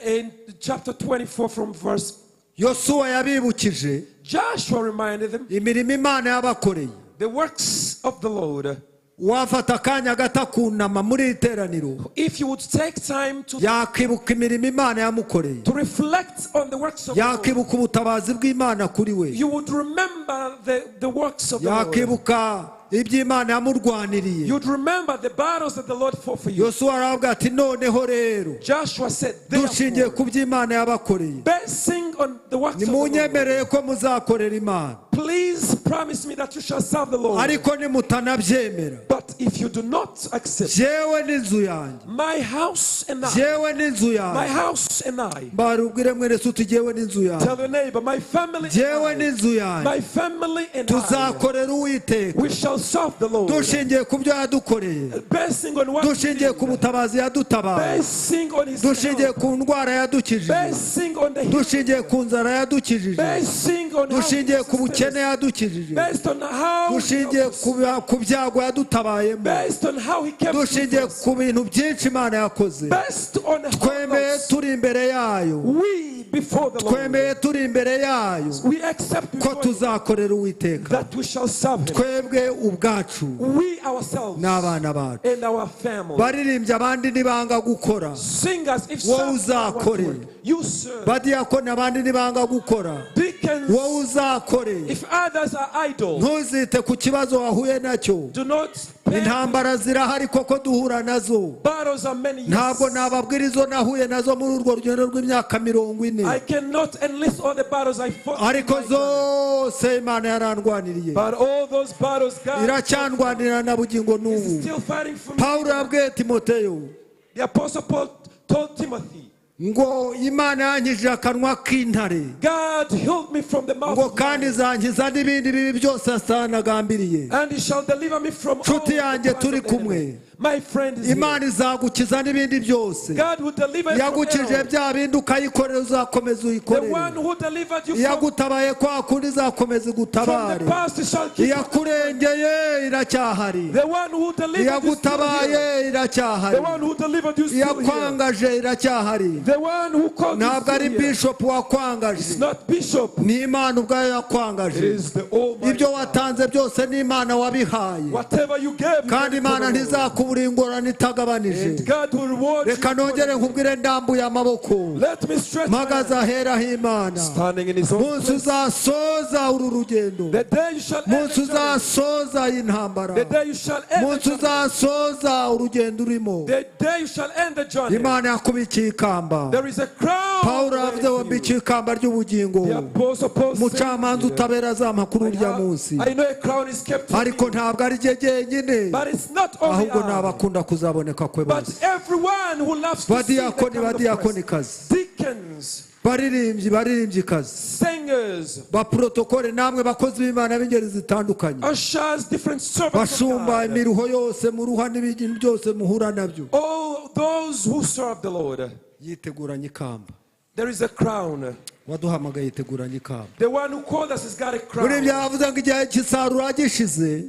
Speaker 2: in chapter 24 from verse.
Speaker 1: Yosuwa yabibukije
Speaker 2: Joshua reminded them
Speaker 1: imirimo Imana yabakoreye.
Speaker 2: The works of the Lord.
Speaker 1: Wafata akanya gato akunama muri iri teraniro,
Speaker 2: If you would take time to,
Speaker 1: yakibuka imirimo Imana yamukoreye,
Speaker 2: to reflect on the works of the Lord,
Speaker 1: yakibuka ubutabazi bw'Imana kuri we,
Speaker 2: you would remember the works of the Lord.
Speaker 1: Yakibuka iby'Imana yamurwaniriye.
Speaker 2: You'd remember the battles that the Lord fought for you.
Speaker 1: Yosuwa aravuga ati noneho rero,
Speaker 2: Joshua said,
Speaker 1: dushingiye
Speaker 2: therefore,
Speaker 1: ku by'Imana yabakoreye,
Speaker 2: basing on the works of the Lord,
Speaker 1: nimunyemerere ko muzakorera Imana,
Speaker 2: please promise me that you shall serve the Lord.
Speaker 1: Ariko nimutanabyemera,
Speaker 2: But if you do not accept,
Speaker 1: jyewe n'inzu yanjye,
Speaker 2: my house and I,
Speaker 1: jyewe n'inzu
Speaker 2: my
Speaker 1: yanjye,
Speaker 2: house and I,
Speaker 1: mbarubwire mwene se uti jyewe n'inzu yanjye,
Speaker 2: tell your neighbor, my family
Speaker 1: jyewe
Speaker 2: and I,
Speaker 1: n'inzu yanjye,
Speaker 2: my family and I,
Speaker 1: tuzakorera Uwiteka,
Speaker 2: we shall serve the Lord.
Speaker 1: Dushingiye ku byo yadukoreye,
Speaker 2: Basing on what he
Speaker 1: dushingiye
Speaker 2: did,
Speaker 1: ku butabazi yadutabaye,
Speaker 2: basing on his
Speaker 1: dushingiye
Speaker 2: help,
Speaker 1: ku ndwara yadukijije,
Speaker 2: basing on the healing,
Speaker 1: dushingiye ku nzara yadukijije,
Speaker 2: basing on how he
Speaker 1: dushingiye ku
Speaker 2: sustained
Speaker 1: bukene
Speaker 2: us,
Speaker 1: yadukijije,
Speaker 2: based on how he
Speaker 1: dushingiye
Speaker 2: helped us,
Speaker 1: ku byago yadutabayemo,
Speaker 2: based on how he kept
Speaker 1: dushingiye
Speaker 2: us,
Speaker 1: ku bintu byinshi Imana yakoze,
Speaker 2: based on how
Speaker 1: twemeye
Speaker 2: else
Speaker 1: turi imbere yayo,
Speaker 2: we before the Lord,
Speaker 1: twemeye turi imbere yayo
Speaker 2: we accept
Speaker 1: ko
Speaker 2: before him
Speaker 1: tuzakorera Uwiteka,
Speaker 2: that we shall serve him,
Speaker 1: twebwe ubwacu
Speaker 2: we ourselves
Speaker 1: n'abana bacu.
Speaker 2: And our family.
Speaker 1: Baririmbye abandi nibanga gukora,
Speaker 2: Singers, if
Speaker 1: Wowe
Speaker 2: some want to
Speaker 1: uzakore.
Speaker 2: work, you serve.
Speaker 1: Badiyakoni abandi nibanga gukora,
Speaker 2: Deacons,
Speaker 1: wowe uzakore.
Speaker 2: if others are idle,
Speaker 1: Ntuzite ku kibazo wahuye nacyo.
Speaker 2: Do not pay.
Speaker 1: Intambara zirahari koko, duhura nazo.
Speaker 2: Battles are many. Yes.
Speaker 1: Ntabwo nababwira izo nahuye nazo muri urwo rugendo rw'imyaka 40,
Speaker 2: I cannot enlist all the battles I fought in
Speaker 1: ariko
Speaker 2: my journey.
Speaker 1: Zose Imana yarandwaniriye,
Speaker 2: But all those battles, God
Speaker 1: iracyandwanira na bugingo
Speaker 2: is
Speaker 1: n'ubu.
Speaker 2: still fighting for me.
Speaker 1: Pawulo yabwiye Timoteyo
Speaker 2: The Apostle Paul told Timothy,
Speaker 1: ngo Imana yankijije akanwa k'intare,
Speaker 2: God healed me from the mouth
Speaker 1: ngo
Speaker 2: of
Speaker 1: kandi
Speaker 2: lions,
Speaker 1: izankiza n'ibindi bibi byose asanagambiriye.
Speaker 2: And he shall deliver me from all
Speaker 1: Nshuti
Speaker 2: the
Speaker 1: yanjye
Speaker 2: plans
Speaker 1: turi
Speaker 2: of the enemy.
Speaker 1: kumwe.
Speaker 2: My friend is here.
Speaker 1: Imana izagukiza n'ibindi byose.
Speaker 2: God will deliver you from
Speaker 1: Yagukije
Speaker 2: error.
Speaker 1: bya bindi ukayikorera, uzakomeza
Speaker 2: The
Speaker 1: uyikorere.
Speaker 2: one who delivered you from,
Speaker 1: Iyagutabaye kwa kundi izakomeza
Speaker 2: from the
Speaker 1: igutabare.
Speaker 2: past he shall keep you.
Speaker 1: Iyakurengeye iracyahari.
Speaker 2: The one who delivered you is still here.
Speaker 1: Iyagutabaye iracyahari.
Speaker 2: The one who delivered you is still here.
Speaker 1: Iyakwangaje iracyahari.
Speaker 2: The one who called you is
Speaker 1: Ntabwo ari
Speaker 2: still here.
Speaker 1: bishopu wakwangaje,
Speaker 2: It's not bishop.
Speaker 1: ni Imana ubwayo
Speaker 2: It
Speaker 1: yakwangaje.
Speaker 2: is the Almighty
Speaker 1: Ibyo
Speaker 2: God.
Speaker 1: watanze byose ni Imana wabihaye,
Speaker 2: Whatever you gave, you
Speaker 1: kandi
Speaker 2: gave it to
Speaker 1: Imana
Speaker 2: the Lord.
Speaker 1: ntizakubuza. azagutubura ingorane itagabanije.
Speaker 2: And God will reward you.
Speaker 1: Reka nongere nkubwire ndambuye amaboko,
Speaker 2: Let me stretch my
Speaker 1: mpagaze
Speaker 2: hand.
Speaker 1: aheraho Imana.
Speaker 2: Standing in his own
Speaker 1: Munsi
Speaker 2: place.
Speaker 1: uzasoza uru rugendo,
Speaker 2: The day you shall end
Speaker 1: munsi
Speaker 2: the journey.
Speaker 1: uzasoza iyi ntambara,
Speaker 2: The day you shall end the
Speaker 1: munsi
Speaker 2: journey.
Speaker 1: uzasoza urugendo urimo,
Speaker 2: The day you shall end the journey.
Speaker 1: Imana yakubikiye ikamba.
Speaker 2: There is a crown
Speaker 1: Pawulo
Speaker 2: waiting
Speaker 1: yavuze ngo
Speaker 2: for you.
Speaker 1: mbikiye ikamba ry'ubugingo,
Speaker 2: The Apostle Paul said,
Speaker 1: umucamanza utabera azampa kuri urya munsi.
Speaker 2: I know a crown is kept for
Speaker 1: Ariko
Speaker 2: me,
Speaker 1: ntabwo ari jye jyenyine,
Speaker 2: but it's not only
Speaker 1: ahubwo ni
Speaker 2: I,
Speaker 1: abakunda kuzaboneka kwe
Speaker 2: but
Speaker 1: bose.
Speaker 2: everyone who loves to see the
Speaker 1: Badiyakoni,
Speaker 2: coming of Christ.
Speaker 1: badiyakonikazi,
Speaker 2: Deacons,
Speaker 1: baririmbyi, baririmbyikazi,
Speaker 2: singers,
Speaker 1: baprotokole, namwe bakozi b'Imana b'ingeri zitandukanye,
Speaker 2: ushers, different servants of
Speaker 1: bashumba,
Speaker 2: God,
Speaker 1: imiruho yose muruha n'ibintu byose muhura nabyo,
Speaker 2: all those who serve the Lord.
Speaker 1: yiteguranye ikamba.
Speaker 2: There is a crown.
Speaker 1: Waduhamagaye yiteguranye ikamba.
Speaker 2: The one who called us has got a
Speaker 1: Muri ibyo
Speaker 2: crown.
Speaker 1: yavuze ngo igihe cy'isarura gishize,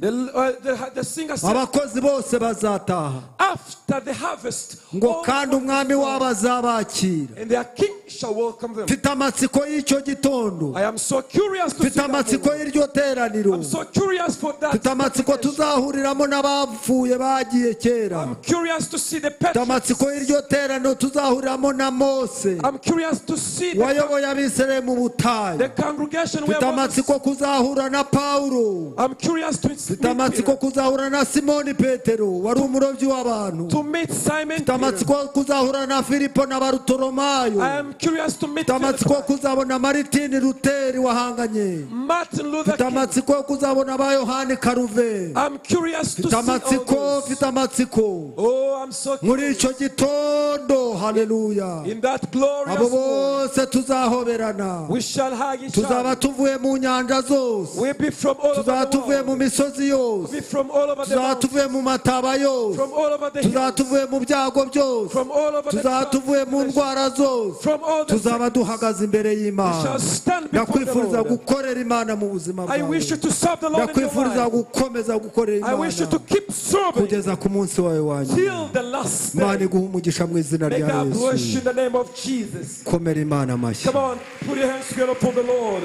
Speaker 2: The singer said,
Speaker 1: abakozi bose bazataha,
Speaker 2: after the harvest,
Speaker 1: ngo
Speaker 2: all
Speaker 1: kandi umwami wabo azabakira.
Speaker 2: and their king shall welcome them.
Speaker 1: Mfite amatsiko y'icyo gitondo,
Speaker 2: I am so curious to see
Speaker 1: mfite
Speaker 2: that
Speaker 1: amatsiko
Speaker 2: moment.
Speaker 1: y'iryo teraniro,
Speaker 2: I'm so curious for that.
Speaker 1: mfite amatsiko tuzahuriramo n'abapfuye bagiye kera,
Speaker 2: I'm curious to see the
Speaker 1: mfite
Speaker 2: patriarchs.
Speaker 1: amatsiko y'iryo teraniro tuzahuriramo na Mose
Speaker 2: I'm curious to see
Speaker 1: wayoboye Abisirayeli mu butayu,
Speaker 2: the congregation where
Speaker 1: mfite
Speaker 2: Moses.
Speaker 1: amatsiko kuzahura na Pawulo,
Speaker 2: I'm curious to
Speaker 1: mfite
Speaker 2: meet
Speaker 1: amatsiko
Speaker 2: Peter,
Speaker 1: kuzahura na Simoni Petero wari umurobyi w'abantu,
Speaker 2: to meet Simon
Speaker 1: mfite
Speaker 2: Peter.
Speaker 1: amatsiko kuzahura na Filipo na Barutolomayo,
Speaker 2: I am curious to meet
Speaker 1: mfite amatsiko
Speaker 2: Philip,
Speaker 1: kuzabona Maritini Luteri wahanganye,
Speaker 2: Martin Luther
Speaker 1: mfite
Speaker 2: King.
Speaker 1: amatsiko kuzabona ba Yohani Karuve,
Speaker 2: I'm curious to
Speaker 1: mfite
Speaker 2: see all
Speaker 1: amatsiko,
Speaker 2: those.
Speaker 1: mfite amatsiko
Speaker 2: Oh, I'm so
Speaker 1: muri
Speaker 2: curious.
Speaker 1: icyo gitondo. Haleluya!
Speaker 2: In that
Speaker 1: Abo
Speaker 2: glorious morning,
Speaker 1: bose tuzahoberana,
Speaker 2: we shall hug each
Speaker 1: tuzaba
Speaker 2: other.
Speaker 1: tuvuye mu nyanja zose,
Speaker 2: We'll be from all over
Speaker 1: tuzaba
Speaker 2: the
Speaker 1: tuvuye mu
Speaker 2: world.
Speaker 1: misozi yose,
Speaker 2: Be from all over the
Speaker 1: tuzaba
Speaker 2: mountains,
Speaker 1: tuvuye mu mataba yose,
Speaker 2: from all over the
Speaker 1: tuzaba
Speaker 2: hills,
Speaker 1: tuvuye mu byago byose,
Speaker 2: from all over the
Speaker 1: tuzaba tuvuye mu ndwara zose,
Speaker 2: from all the
Speaker 1: tuzaba
Speaker 2: sickness.
Speaker 1: duhagaze imbere
Speaker 2: We
Speaker 1: y'Imana.
Speaker 2: shall stand before the
Speaker 1: Ndakwifuriza
Speaker 2: Lord.
Speaker 1: gukorera Imana mu buzima
Speaker 2: I wish you
Speaker 1: bwawe,
Speaker 2: to serve the Lord in your
Speaker 1: ndakwifuriza
Speaker 2: life.
Speaker 1: gukomeza gukorera
Speaker 2: I wish you
Speaker 1: Imana
Speaker 2: to keep serving
Speaker 1: kugeza ku munsi wawe wa nyuma.
Speaker 2: till the last
Speaker 1: Imana
Speaker 2: day.
Speaker 1: iguhe umugisha mu izina
Speaker 2: May
Speaker 1: rya
Speaker 2: God bless you
Speaker 1: Yesu.
Speaker 2: in the name of Jesus.
Speaker 1: Komera Imana amashyi.
Speaker 2: Come on, put your hands together for the Lord.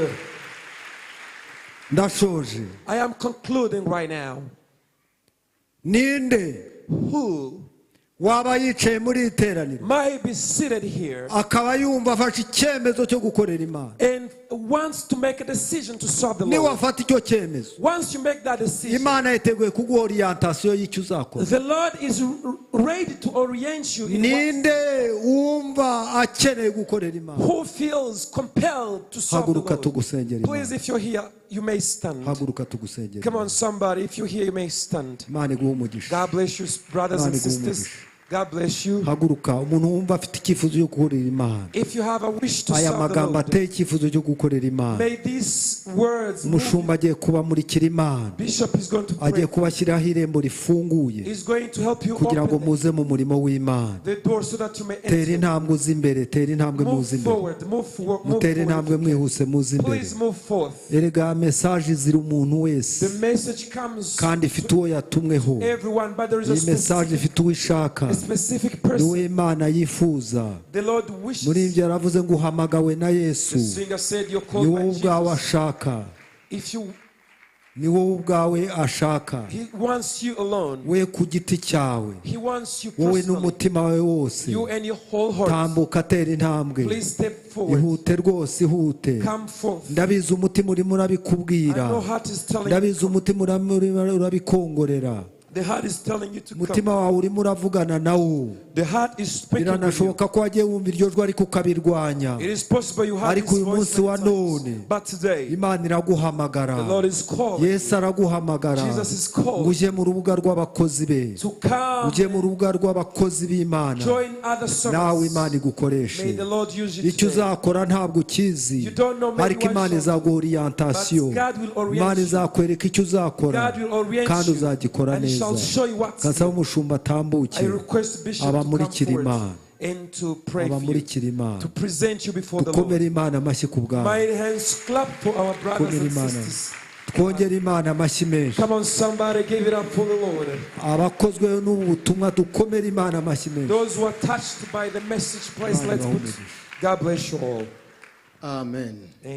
Speaker 1: Ndashoje.
Speaker 2: I am concluding right now.
Speaker 1: Ninde
Speaker 2: Who
Speaker 1: waba yicaye muri iri teraniro
Speaker 2: might be seated here
Speaker 1: akaba yumva afashe icyemezo cyo gukorera Imana?
Speaker 2: and wants to make a decision to serve the Lord?
Speaker 1: Niwafata icyo cyemezo,
Speaker 2: Once you make that decision,
Speaker 1: Imana yiteguye kuguha orientation y'icyo uzakora.
Speaker 2: the Lord is ready to orient you in what,
Speaker 1: Ninde wumva akeneye gukorera Imana?
Speaker 2: who feels compelled to serve the
Speaker 1: Haguruka
Speaker 2: Lord.
Speaker 1: tugusengera Imana.
Speaker 2: Please, if you're here, you may stand.
Speaker 1: Haguruka tugusengera
Speaker 2: Come
Speaker 1: Imana.
Speaker 2: on, somebody, if you're here, you may stand.
Speaker 1: Imana iguhe umugisha.
Speaker 2: God bless you, brothers and
Speaker 1: Imana iguhe
Speaker 2: sisters.
Speaker 1: umugisha.
Speaker 2: God bless you.
Speaker 1: Haguruka umuntu wumva afite icyifuzo cyo gukorera Imana.
Speaker 2: If you have a wish to
Speaker 1: Aya
Speaker 2: serve the
Speaker 1: magambo
Speaker 2: Lord,
Speaker 1: ateye icyifuzo cyo gukorera Imana.
Speaker 2: may these words move you.
Speaker 1: Umushumba agiye kubamurikira Imana,
Speaker 2: Bishop is going to
Speaker 1: agiye
Speaker 2: pray.
Speaker 1: kubashyiraho irembo rifunguye
Speaker 2: He's going to help you
Speaker 1: kugira ngo
Speaker 2: open
Speaker 1: muze mu murimo w'Imana.
Speaker 2: the door so that you may
Speaker 1: Tera
Speaker 2: enter.
Speaker 1: intambwe uze imbere, tera intambwe
Speaker 2: Move
Speaker 1: muze imbere,
Speaker 2: forward, move forward, move
Speaker 1: mutere intambwe
Speaker 2: forward.
Speaker 1: mwihuse muze imbere.
Speaker 2: Please move forth.
Speaker 1: Erega mesaje izira umuntu wese
Speaker 2: The message comes
Speaker 1: kandi ifite uwo yatumweho.
Speaker 2: everyone, but there is a
Speaker 1: Iyi mesaje
Speaker 2: specific,
Speaker 1: ifite uwo ishaka,
Speaker 2: a specific
Speaker 1: ni we
Speaker 2: person
Speaker 1: Imana yifuza.
Speaker 2: the Lord
Speaker 1: Muri
Speaker 2: wishes.
Speaker 1: ibyo yaravuze ngo uhamagawe na Yesu,
Speaker 2: The singer said, You're
Speaker 1: ni
Speaker 2: called
Speaker 1: wowe
Speaker 2: by
Speaker 1: ubwawe
Speaker 2: Jesus.
Speaker 1: ashaka,
Speaker 2: If you,
Speaker 1: ni wowe ubwawe ashaka,
Speaker 2: He wants you alone.
Speaker 1: we ku giti cyawe,
Speaker 2: He wants you
Speaker 1: wowe
Speaker 2: personally.
Speaker 1: n'umutima wawe wose.
Speaker 2: You and your whole heart.
Speaker 1: Tambuka, tera intambwe,
Speaker 2: Please step forward.
Speaker 1: ihute rwose, ihute.
Speaker 2: Come forth.
Speaker 1: Ndabizi umutima urimo
Speaker 2: I
Speaker 1: urabikubwira,
Speaker 2: know heart is telling you.
Speaker 1: ndabizi umutima urimo urabikongorera,
Speaker 2: The heart is telling you to come.
Speaker 1: umutima wawe urimo uravugana nawo.
Speaker 2: The heart is speaking with you.
Speaker 1: Biranashoboka ko wagiye wumva iryo jwi ariko ukabirwanya.
Speaker 2: It is possible you have
Speaker 1: Ariko
Speaker 2: this
Speaker 1: uyu
Speaker 2: voice
Speaker 1: munsi wa
Speaker 2: many times,
Speaker 1: none,
Speaker 2: but today
Speaker 1: Imana iraguhamagara,
Speaker 2: the Lord is calling
Speaker 1: Yesu araguhamagara
Speaker 2: Jesus is called
Speaker 1: ngo ujye mu rubuga rw'abakozi be,
Speaker 2: to come
Speaker 1: ujye mu rubuga rw'abakozi b'Imana,
Speaker 2: join other
Speaker 1: nawe
Speaker 2: servants.
Speaker 1: Imana igukoreshe.
Speaker 2: May the Lord use you
Speaker 1: Icyo
Speaker 2: today.
Speaker 1: uzakora ntabwo ukizi,
Speaker 2: You don't know maybe
Speaker 1: ariko
Speaker 2: what
Speaker 1: Imana
Speaker 2: shall-
Speaker 1: izaguha orientation,
Speaker 2: But God will orient
Speaker 1: Imana
Speaker 2: you.
Speaker 1: izakwereka icyo uzakora
Speaker 2: God will orient
Speaker 1: kandi
Speaker 2: you
Speaker 1: uzagikora
Speaker 2: and
Speaker 1: neza.
Speaker 2: shall show you what to
Speaker 1: Gasaba
Speaker 2: do.
Speaker 1: umushumba atambuke
Speaker 2: I request Bishop to come
Speaker 1: abamurikira
Speaker 2: forward
Speaker 1: Imana,
Speaker 2: and to pray for you,
Speaker 1: abamurikira Imana.
Speaker 2: to present you before the
Speaker 1: Dukomere
Speaker 2: Lord.
Speaker 1: Imana amashyi ku bwawe,
Speaker 2: My hands clap for our brothers
Speaker 1: dukomere
Speaker 2: and
Speaker 1: Imana,
Speaker 2: sisters.
Speaker 1: twongere Imana amashyi menshi.
Speaker 2: Come on, somebody, give it up for the Lord.
Speaker 1: Abakozwe n'ubu butumwa dukomere Imana amashyi menshi.
Speaker 2: Those who are touched by the message, please
Speaker 1: Imana
Speaker 2: let's
Speaker 1: ibahe
Speaker 2: put.
Speaker 1: umugisha.
Speaker 2: God bless you all.
Speaker 4: Amen.